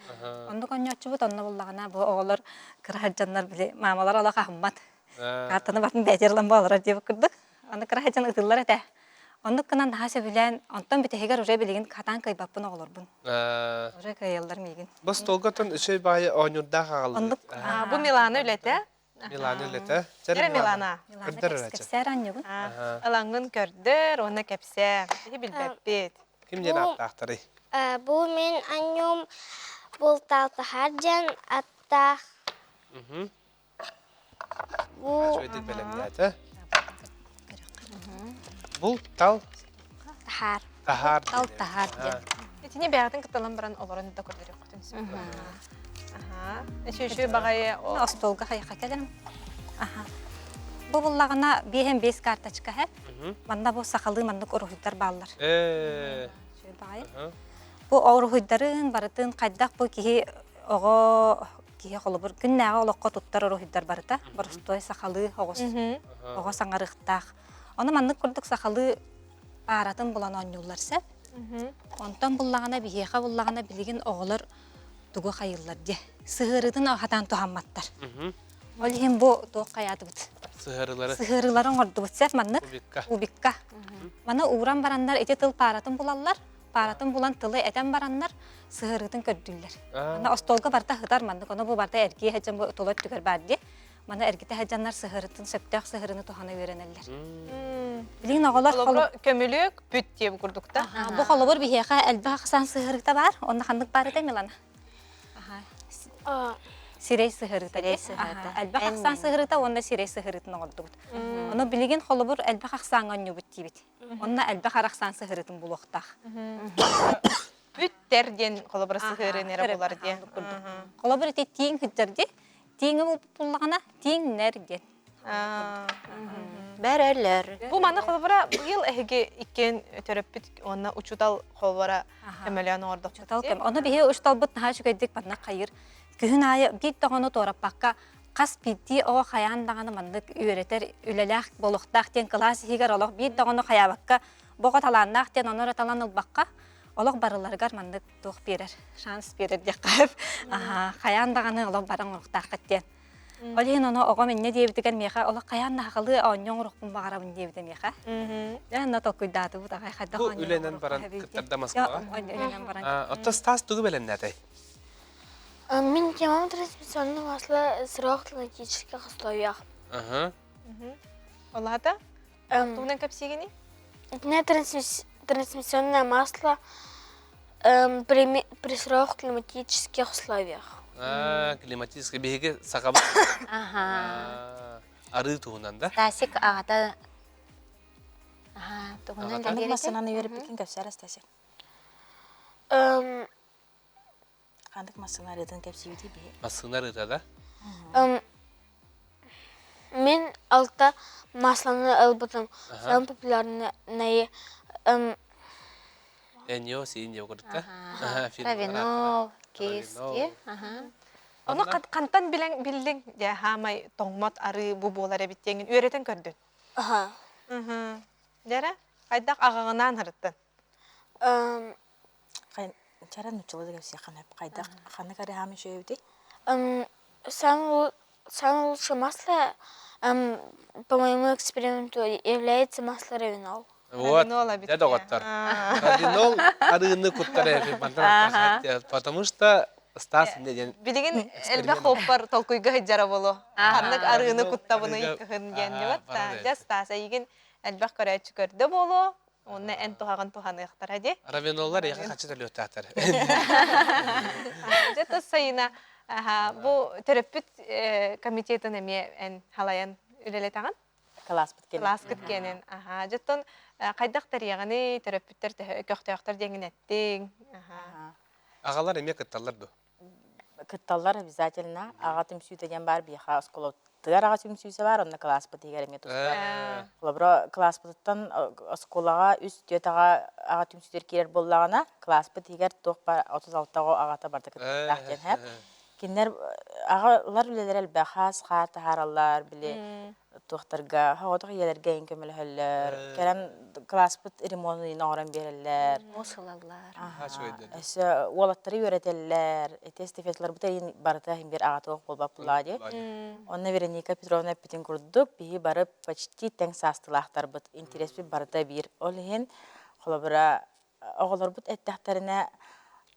Speaker 16: Оннук оонньооччубут, онно буллаҕына бу оҕолор кыра сылдьаннар били маамалар олох аһыммат. Картаны батын бэйэтигэр ылан буолар диэбит курдук. Аны кыра сылдьан ытыллар этэ. Оннук гынан наһаа сөбүлээн, онтон бүтэһигэр уже билигин хатаан кыайбаппын оҕолорбун. Уже кыайаллар миигин.
Speaker 1: Бу остуолга оттон үчүгэй баайы оонньуурдаах аҕаллыбыт.
Speaker 16: Оннук.
Speaker 2: Бу Милана үлэтэ.
Speaker 1: Милана үлэтэ.
Speaker 2: Эрэ Милана.
Speaker 1: Көрдөр эрэ.
Speaker 16: Кэпсээр анньыгын.
Speaker 2: Ылаҥҥын көрдөр уонна кэпсээ. Биһи билбэппит.
Speaker 1: Ким диэн ааттаахтарый?
Speaker 10: Бу мин анньум бултаалтаһар диэн аттаах. Бу
Speaker 1: Үчүгэйдик бэлэмнээтэ. Бул тал
Speaker 10: таһаар.
Speaker 1: Таһаар.
Speaker 16: Тал таһаар диэн.
Speaker 2: Итини бэйэҕитин кытталан баран олорон да көрдөрүөххүтүн сөп. Аха. Үчү баҕайы
Speaker 16: остуолга хайаха кэлэрим. Аха. Бу буллаҕына биэһэн биэс карточка һэ. Манна бу сахалыы маннык уруһуйдар бааллар.
Speaker 1: Ээ.
Speaker 16: Баҕайы. Бу уруһуйдарын барытын хайдах бу киһи оҕо киһи холобур күннээҕи олоххо туттар уруһуйдар барыта боростуой сахалыы оҕус оҕо саҥарыахтаах. Ону маннык курдук сахалыы пааратын булан оонньууллар сөп. Онтон буллаҕына биһиэхэ буллаҕына билигин оҕолор тугу хайыыллар диэ. Сыһыарыытын хатаан туһамматтар. Ол иһин бу туох хайаатыбыт?
Speaker 1: Сыһыарыылары.
Speaker 16: Сыһыарыылары оҥордубут сөп маннык.
Speaker 1: Кубикка.
Speaker 16: Кубикка. Маны ууран бараннар ити тыл пааратын булаллар. Пааратын булан тылы этэн бараннар сыһыарыытын көрдүүллэр. Аны остуолга барыта сытар маннык, ону бу барыта эргийэ сылдьан бу тула өттүгэр баар дии. Маны эргитэ сылдьаннар сыһыарытын сөптөөх сыһыарыны туһана үөрэнэллэр. Билигин оҕолор
Speaker 2: Холобура көмүлүөк бүт диэбит курдук да.
Speaker 16: Бу холобур биһиэхэ элбэх ахсаан сыһыарыыта баар. Онно ханнык баар этэ Милана? Сирэй сыһыарыыта. Элбэх ахсаан сыһыарыыта уонна сирэй сыһыарыытын оҥордубут. Ону билигин холобур элбэх ахсааҥҥа оонньуубут диибит. Онно элбэх арахсаан сыһырытын булуохтаах.
Speaker 2: Бүттэр диэн холобура сыһыырын эрэ булар диэн.
Speaker 16: Холобур ити тииҥ сылдьар дии. Тииҥи буллаҕына тииҥнэр диэн.
Speaker 15: Бэрэлэр.
Speaker 2: Бу маны холобура быйыл эһиги иккиэн төрөппүт уонна учуутал холобура көмөлөөн оҥордохпут.
Speaker 16: Учуутал көм. Ону биһи учууталбыт наһаа үчүгэйдик манна хайыр. Күһүн аайы биир даҕаны туораппакка хас биирдии оҕо хайаан даҕаны маннык үөрэтэр үлэлээх буолуохтаах диэн кылаас иһигэр олох биир даҕаны хайаабакка бу оҕо талааннаах диэн ону эрэ талан ылбакка олох барыларыгар маннык туох биэрэр шанс биэрэр диэххэ хайаан даҕаны олох баран оҥоруохтааххыт диэн ол иһин ону оҕом инньэ диэбитигэр миэхэ олох хайаан да сахалыы оонньуу оҥоруохпун баҕарабын диэбитэ миэхэ дьэ онно толкуйдаатыбыт аҕай хайдах
Speaker 1: Бу үлэнэн баран кыттарда Москваҕа
Speaker 16: үлэнэн баран
Speaker 1: Оттон Стас тугу бэлэмнээтэй
Speaker 10: Мин темам трансмиссионное масло сырых климатических условиях.
Speaker 1: Ага.
Speaker 2: Олата? Тугунан кэпсиигиний?
Speaker 10: Итинэ трансмиссионное масло при, при сырых климатических условиях.
Speaker 1: А, климатический биһиги сахабыт.
Speaker 15: Ага.
Speaker 1: Арыы туһунан да?
Speaker 15: Стасик аҕата Аха, тугунан
Speaker 17: Ханнык массыынаны үөрэппиккин кэпсээр Стасик? Ханнык массыына арыытын кэпсиибитий биһи?
Speaker 1: Массыына арыыта да?
Speaker 10: Мин алта масланы ылбытым. Самый популярный
Speaker 1: Эньо сиин курдук
Speaker 15: Равенол, киски.
Speaker 2: Ону хантан билэн биллиҥ дьэ хаамай тоҥмот арыы бу буолар эбит диэҥин үөрэтэн көрдүн.
Speaker 10: Аха.
Speaker 2: Дьэрэ, хайдах аҕаҕынаан һырыттын?
Speaker 17: Чара нуччалыы кэпсиэххин сөп. Хайдах ханнык арыһаам үчүгэйбитий?
Speaker 10: Самое самое лучшее масло, по моему эксперименту, является масло равинол.
Speaker 1: Вот, дьэ доҕоттор. Равинол арыыны куттар эбит потому что Стас инде диэн
Speaker 2: Билигин элбэх хоппар толкуйга сылдьара боло. Ханнык арыыны куттабыный кыһын диэн диэбэт. Дьэ Стас эйигин элбэх көрөөччү көрдө буолуо. Уонна эн туһаҕын туһаныахтара дии.
Speaker 1: Равеноллар эйиэхэ хаччы төлүөхтээхтэр.
Speaker 2: Дьэ тус сайына бу төрөппүт комитетын эмиэ эн халайан үлэлэтэҕин?
Speaker 17: Кылааспыт киэнин.
Speaker 2: Кылааскыт киэнин. Аха. Дьоттон хайдах тэрийэҕиний, төрөппүттэр көхтөөхтөр диэҥин эттиҥ.
Speaker 1: Аҕалар эмиэ кытталлар дуо?
Speaker 17: Кытталлар обязательно. Аҕа түмсүүтэ диэн баар биһиэхэ оскуола. Оскуолабытыгар аҕа түмсүүсэ баар, онно кылааспыт иһигэр эмиэ туспа. Холобура, кылааспытыттан оскуолаҕа үс түөрт аҕа аҕа түмсүүтүгэр киирэр буоллаҕына, кылааспыт иһигэр туох баар 36 оҕо аҕата барыта кыттыахтаах диэн һээп. Кинилэр аҕалар үлэлэрэ элбэх, хаас хаар таһаараллар, били туохтарга, соҕотох ийэлэргэ эҥин көмөлөһөллөр. Кэлэн кылааспыт ремонун оҥорон биэрэллэр.
Speaker 15: Муус ылаллар.
Speaker 17: Өссө уолаттары үөрэтэллэр. Ити эстафеталарбыт эйин барыта иһин биир аҕа туох буолбат буллаҕа дии. Онно Вероника Петровна эппитин курдук, биһи бары почти тэҥ саастыылаахтарбыт, интэриэспит барыта биир. Ол иһин, холобура, оҕолорбут эттэхтэринэ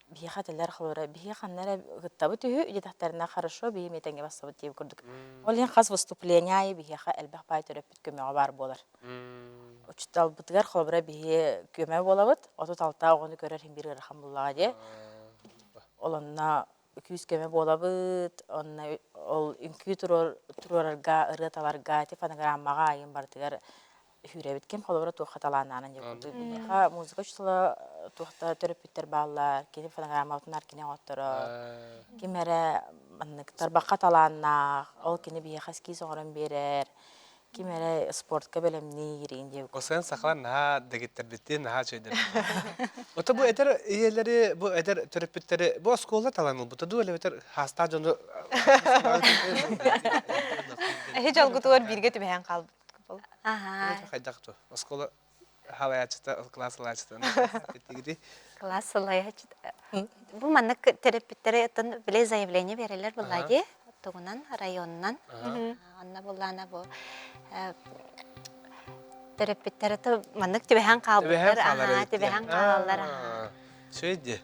Speaker 17: биһиэхэ этэллэр холобура биһи ханна эрэ кыттабыт үһү диэтэхтэринэ хорошо биһи эмиэ тэҥҥэ барсабыт диэбит курдук. Ол иһин хас выступление аайы биһиэхэ элбэх баай төрөппүт көмөҕө баар буолар. Учууталбытыгар холобура биһи көмө буолабыт, 36 оҕону көрөр иһин биир ыарахан буоллаҕа дии. Ол онно күүс-көмө буолабыт, онно ол үҥкүү туруорарга, ырыа таларга, ити фонограммаҕа айын барытыгар Үүрэбит ким холобура туохха талааннаанан диэн курдук биһиэхэ музыка учуутала туохта төрөппүттэр бааллар, кини фонограммабытын кини оҥотторор, ким эрэ маннык тарбахха талааннаах, ол кини биһиэхэ эскиз оҥорон биэрэр, ким эрэ спортка бэлэмниир игин диэбит.
Speaker 1: Осен сахалар наһаа дэгиттэрбиттин, наһаа үчүгэйдэр. Ото бу эдэр ийэлэри, бу эдэр төрөппүттэри бу оскуола талан ылбыта дуу, эбэтэр хаастаах дьону
Speaker 2: Эһи дьолгутугар бииргэ түбэһэн хаалбыт.
Speaker 1: Хайдах ту? Оскуола халаячыта, класс салаячыта.
Speaker 15: Класс салаячыта. Бу маннык төрөппүттэри оттон били заявление берелер булла дии. Тугунан районунан. Онно буллаана бу төрөппүттэр то маннык түбэһэн хаалбыттар. Аха, түбэһэн хаалаллар.
Speaker 1: Сөйдү.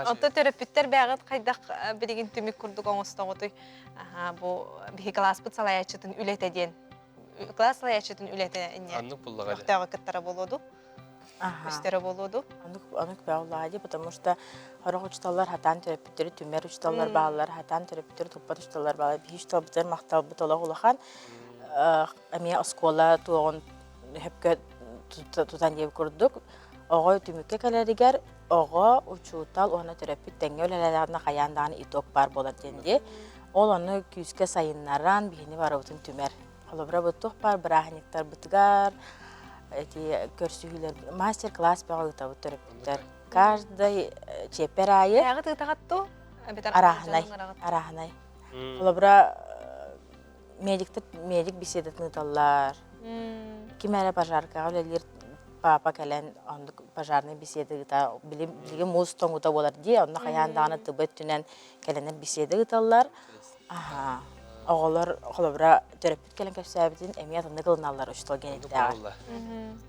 Speaker 2: Онто төрөппүттэр бэҕит хайдах билигин түмүк курдук оҥостоҕутуй? Бу биһи класспыт салайааччытын үлэтэ диэн класс салайааччытын үлэтэ инне
Speaker 1: Аннык буллаҕа
Speaker 2: көхтөөҕү кыттара буолуо дуу? Көстөрө буолуо дуу?
Speaker 17: Аннык аннык бөҕүллаҕа дии, потому что сорох учууталлар хатаан төрөппүттэри түмэр учууталлар бааллар, хатаан төрөппүттэри туппат учууталлар бааллар. Биһи учууталбытыгар махталбыт олох улахан. Эмиэ оскуола туоҕун хөпкө тутан диэбит курдук Оҕо түмүккэ кэлэригэр оҕо, учуутал уонна төрөппүт тэҥҥэ үлэлээтэҕинэ хайаан даҕаны итог баар буолар диэн дии. Ол ону күүскэ сайыннаран биһини барыбытын түмэр. Холобура, бу туох баар бырааһынньыктарбытыгар эти көрсүһүүлэр мастер-класс бөҕө ыытабыт төрөппүттэр. Каждый чиэппэр аайы
Speaker 2: Бэйэҕит ыытаҕыт дуу? Эбэтэр
Speaker 17: арааһынай, арааһынай. Холобура, медиктэр медик беседатын ыыталлар. Ким эрэ пожаркаҕа үлэлиир папа кэлэн оннук пожарный беседа ыыта билигин муус тоҥута буолар дии онно хайаан даҕаны тыба өттүнэн кэлэнэр беседа ыыталлар аха оҕолор холобура төрөппүт кэлэн кэпсээбитин эмиэ атыннык ылыналлар учуутал генеттээҕэр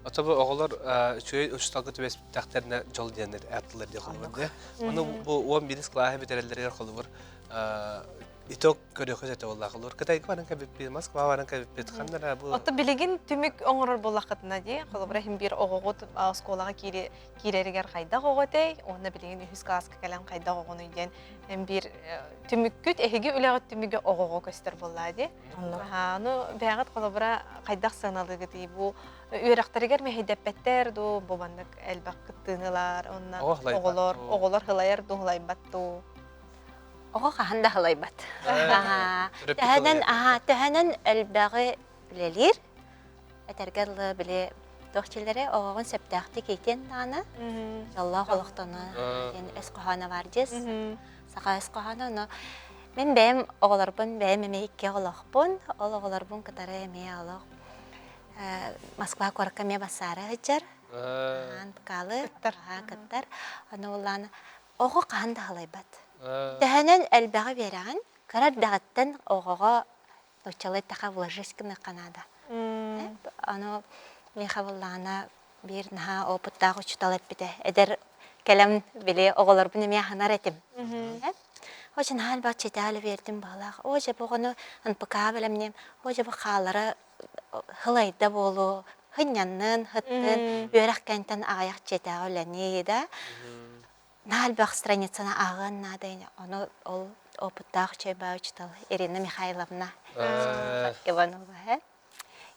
Speaker 1: Ото бу оҕолор үчүгэй учууталга түбэспитэхтэринэ дьол диэннэр ааттылар диye холобур дии. Ону бу 11 кылааһы бүтэрэллэригэр холобур итог көрүөххэ сөтө буоллаах олор Кытайга баран кэбиппит, Москва баран кэбиппит, ханна эрэ бу
Speaker 2: Отто билигин түмүк оҥорор буоллаххытына дии, холобура иһин биир оҕоҕут оскуолаҕа киирэригэр хайдах оҕо этэй, уонна билигин үһүс кылааска кэлэн хайдах оҕонуй диэн эн биир түмүккүт, эһиги үлэҕит түмүгэ оҕоҕо көстөр буоллаа дии. Ону бэйэҕит холобура хайдах сыаналыыгытый бу үөрэхтэригэр мэһэйдэппэттэр дуу, бу маннык элбэх кыттыыны ылар, уонна оҕолор оҕолор хылайар дуу, хылайбат дуу?
Speaker 15: Оҕо хаһан да халайбат. Төһөнөн төһөнөн элбэҕи үлэлиир, этэргэ дылы били туох дьиэлэри оҕоҕун сөптөөхтүк иитиэн даҕаны, дьоллоох олохтоно диэн өс хоһооно баар дьиэс. Саха өс хоһооно, ону мин бэйэм оҕолорбун бэйэм эмиэ икки оҕолоохпун, ол оҕолорбун кытары эмиэ олох Москва куоракка эмиэ бассаара сылдьар. Каалы, кыттар. Ону улаан Оҕо хаһан да халайбат. Төһөнөн элбэҕи биэрэҕин, кыра эрдэҕиттэн оҕоҕо нууччалыы эттэххэ вложись гыныахха наада. Ону миэхэ буоллаҕына биир наһаа опыттаах учуутал эппитэ. Эдэр кэлэн били оҕолорбун эмиэ аһынар этим. Очень наһаа элбэх читали биэрдим баҕалаах. Оо дьэ бу оҕону НПК бэлэмниэм. Оо дьэ бу хаалара хылайда буолуо, хынньаннын, хыттын, үөрэх кэнтэн аҕыйах дьиэтээҕи үлэни да наһаа элбэх страницаны ааҕыан наада ини. Ону ол опыттаах үчүгэй учуутал Ирина Михайловна Иванова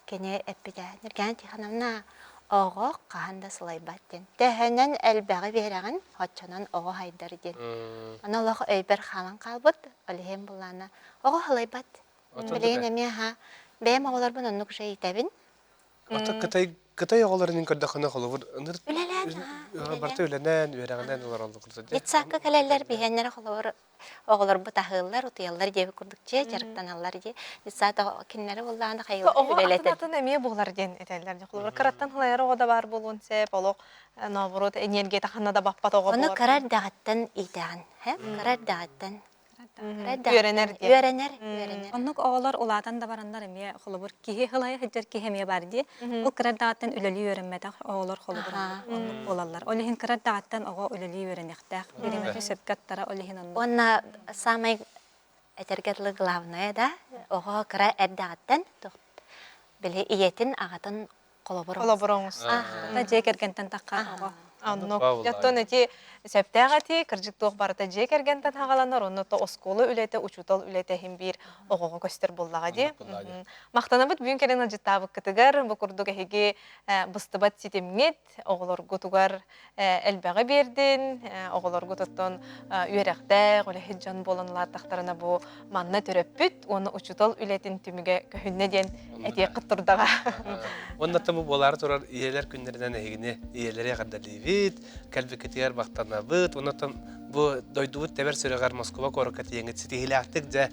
Speaker 15: кини эппитэ Нургиана Тихоновна оҕо хаһан да сылайбат диэн. Төһөнөн элбэҕи биэрэҕин, оччонон оҕо хайдар диэн. Ону олох өйбөр хаалан хаалбыт. Ол иһин буллаана оҕо сылайбат. Билигин эмиэ аха бэйэм оҕолорбун оннук уже иитэбин.
Speaker 1: Ото Кытай Кытай оҕолорун көрдөххүнэ холобур ыныр
Speaker 15: Үлэлээн
Speaker 1: барыта үлэнэн, үөрэҕинэн олороллор курдук.
Speaker 15: Детсадка кэлэллэр биһиэннэрэ холобур оҕолорбут аһыыллар, утуйаллар диэбит курдук дьиэ дьарыктаналлар дии. Детсад кинилэри буоллаҕына хайыллар
Speaker 2: Оҕо
Speaker 15: үлэлэтэр.
Speaker 2: атын атын эмиэ буолар диэн этэллэр. Холобур кыраттан һылайар оҕо да баар буолуон сөп, олох наоборот энергията ханна да баппат оҕо
Speaker 15: Ону
Speaker 2: буолар.
Speaker 15: кыра эрдэҕиттэн иитэҕин, кыра эрдэҕиттэн
Speaker 2: Үөрэнэр диэн.
Speaker 15: Үөрэнэр, үөрэнэр.
Speaker 16: Оннук оҕолор улаатан да бараннар эмиэ холобур киһи һылайа сылдьар киһи эмиэ бар дии. Ол кыра эрдэҕиттэн үлэлии үөрэммэтэх оҕолор холобур оннук буолаллар. Ол иһин кыра эрдэҕиттэн оҕо үлэлии үөрэниэхтээх. Бириэмэтин сөпкө аттара ол иһин оннук.
Speaker 15: Уонна самай этэргэ дылы главное да оҕо кыра эрдэҕиттэн били ийэтин аҕатын холобур
Speaker 2: Холобур оҥостор.
Speaker 16: Дьиэ кэргэнтэн таххар оҕо.
Speaker 2: Оннук. Оттон ити сөптөөх этии, кырдьык туох барыта дьиэ кэргэнтэн хаҕаланар, онно то оскуола үлэтэ, учуутал үлэтэ иһин биир оҕоҕо көстөр буоллаҕа дии. Махтанабыт бүгүн кэлэн ыалдьыттаабыккытыгар, бу курдук эһиги быстыбат ситимҥит, оҕолоргутугар элбэҕи биэрдин, оҕолоргут оттон үөрэхтээх, үлэһит дьон буолан улааттахтарына бу манна төрөппүт уонна учуутал үлэтин түмүгэ көһүннэ диэн этиэххит турдаҕа.
Speaker 1: Уонна бу буолаары турар ийэлэр күннэринэн эһигини ийэлэри эҕэрдэлиибит, кэлбиккитигэр махтанабыт. Оннуттан бу дойдубут тэбэр сүрэҕэр Москуба куоракка тиийэҥҥит ситиһиилээхтик дьэ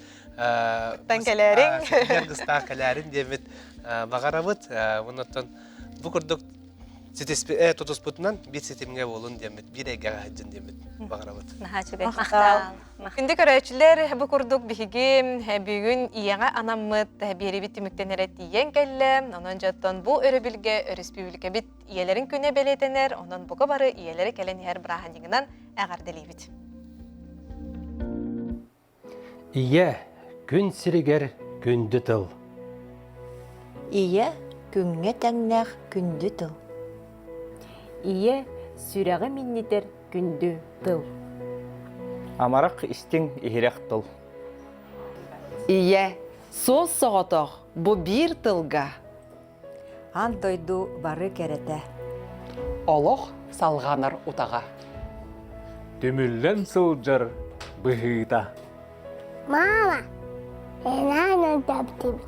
Speaker 2: Тан кэлээриҥ.
Speaker 1: Ситиһэр кэлээрин диэммит баҕарабыт. Оннуттан бу курдук ситиспи тутуспутунан биир ситимҥэ буолун диэммит, биир эйгэҕэ сылдьын диэммит баҕарабыт.
Speaker 16: Наһаа үчүгэй.
Speaker 15: Махтал.
Speaker 2: Күндү көрөөччүлэр, бу курдук биһиги бүгүн ийэҕэ анаммыт биэриибит түмүктэнэрэ тиийэн кэллэ. Онон дьоттон бу өрөбүлгэ өрөспүүбүлүкэбит ийэлэрин күнэ бэлиэтэнэр. Онон бука бары ийэлэри кэлэн иһэр бырааһынньыгынан эҕэрдэлиибит.
Speaker 3: Ийэ, күн сиригэр күндү тыл.
Speaker 4: Ийэ, күҥҥэ тэҥнээх күндү тыл.
Speaker 5: Ийэ, сүрэҕи минньитэр күндү тыл.
Speaker 6: Амарах истиҥ иһирэх тыл.
Speaker 7: Ийэ, суос соҕотох бу биир тылга.
Speaker 4: Аан дойду бары кэрэтэ.
Speaker 8: Олох салҕанар утаҕа.
Speaker 9: Түмүллэн сылдьар быһыыта.
Speaker 10: Мама, Елена таптыбыт.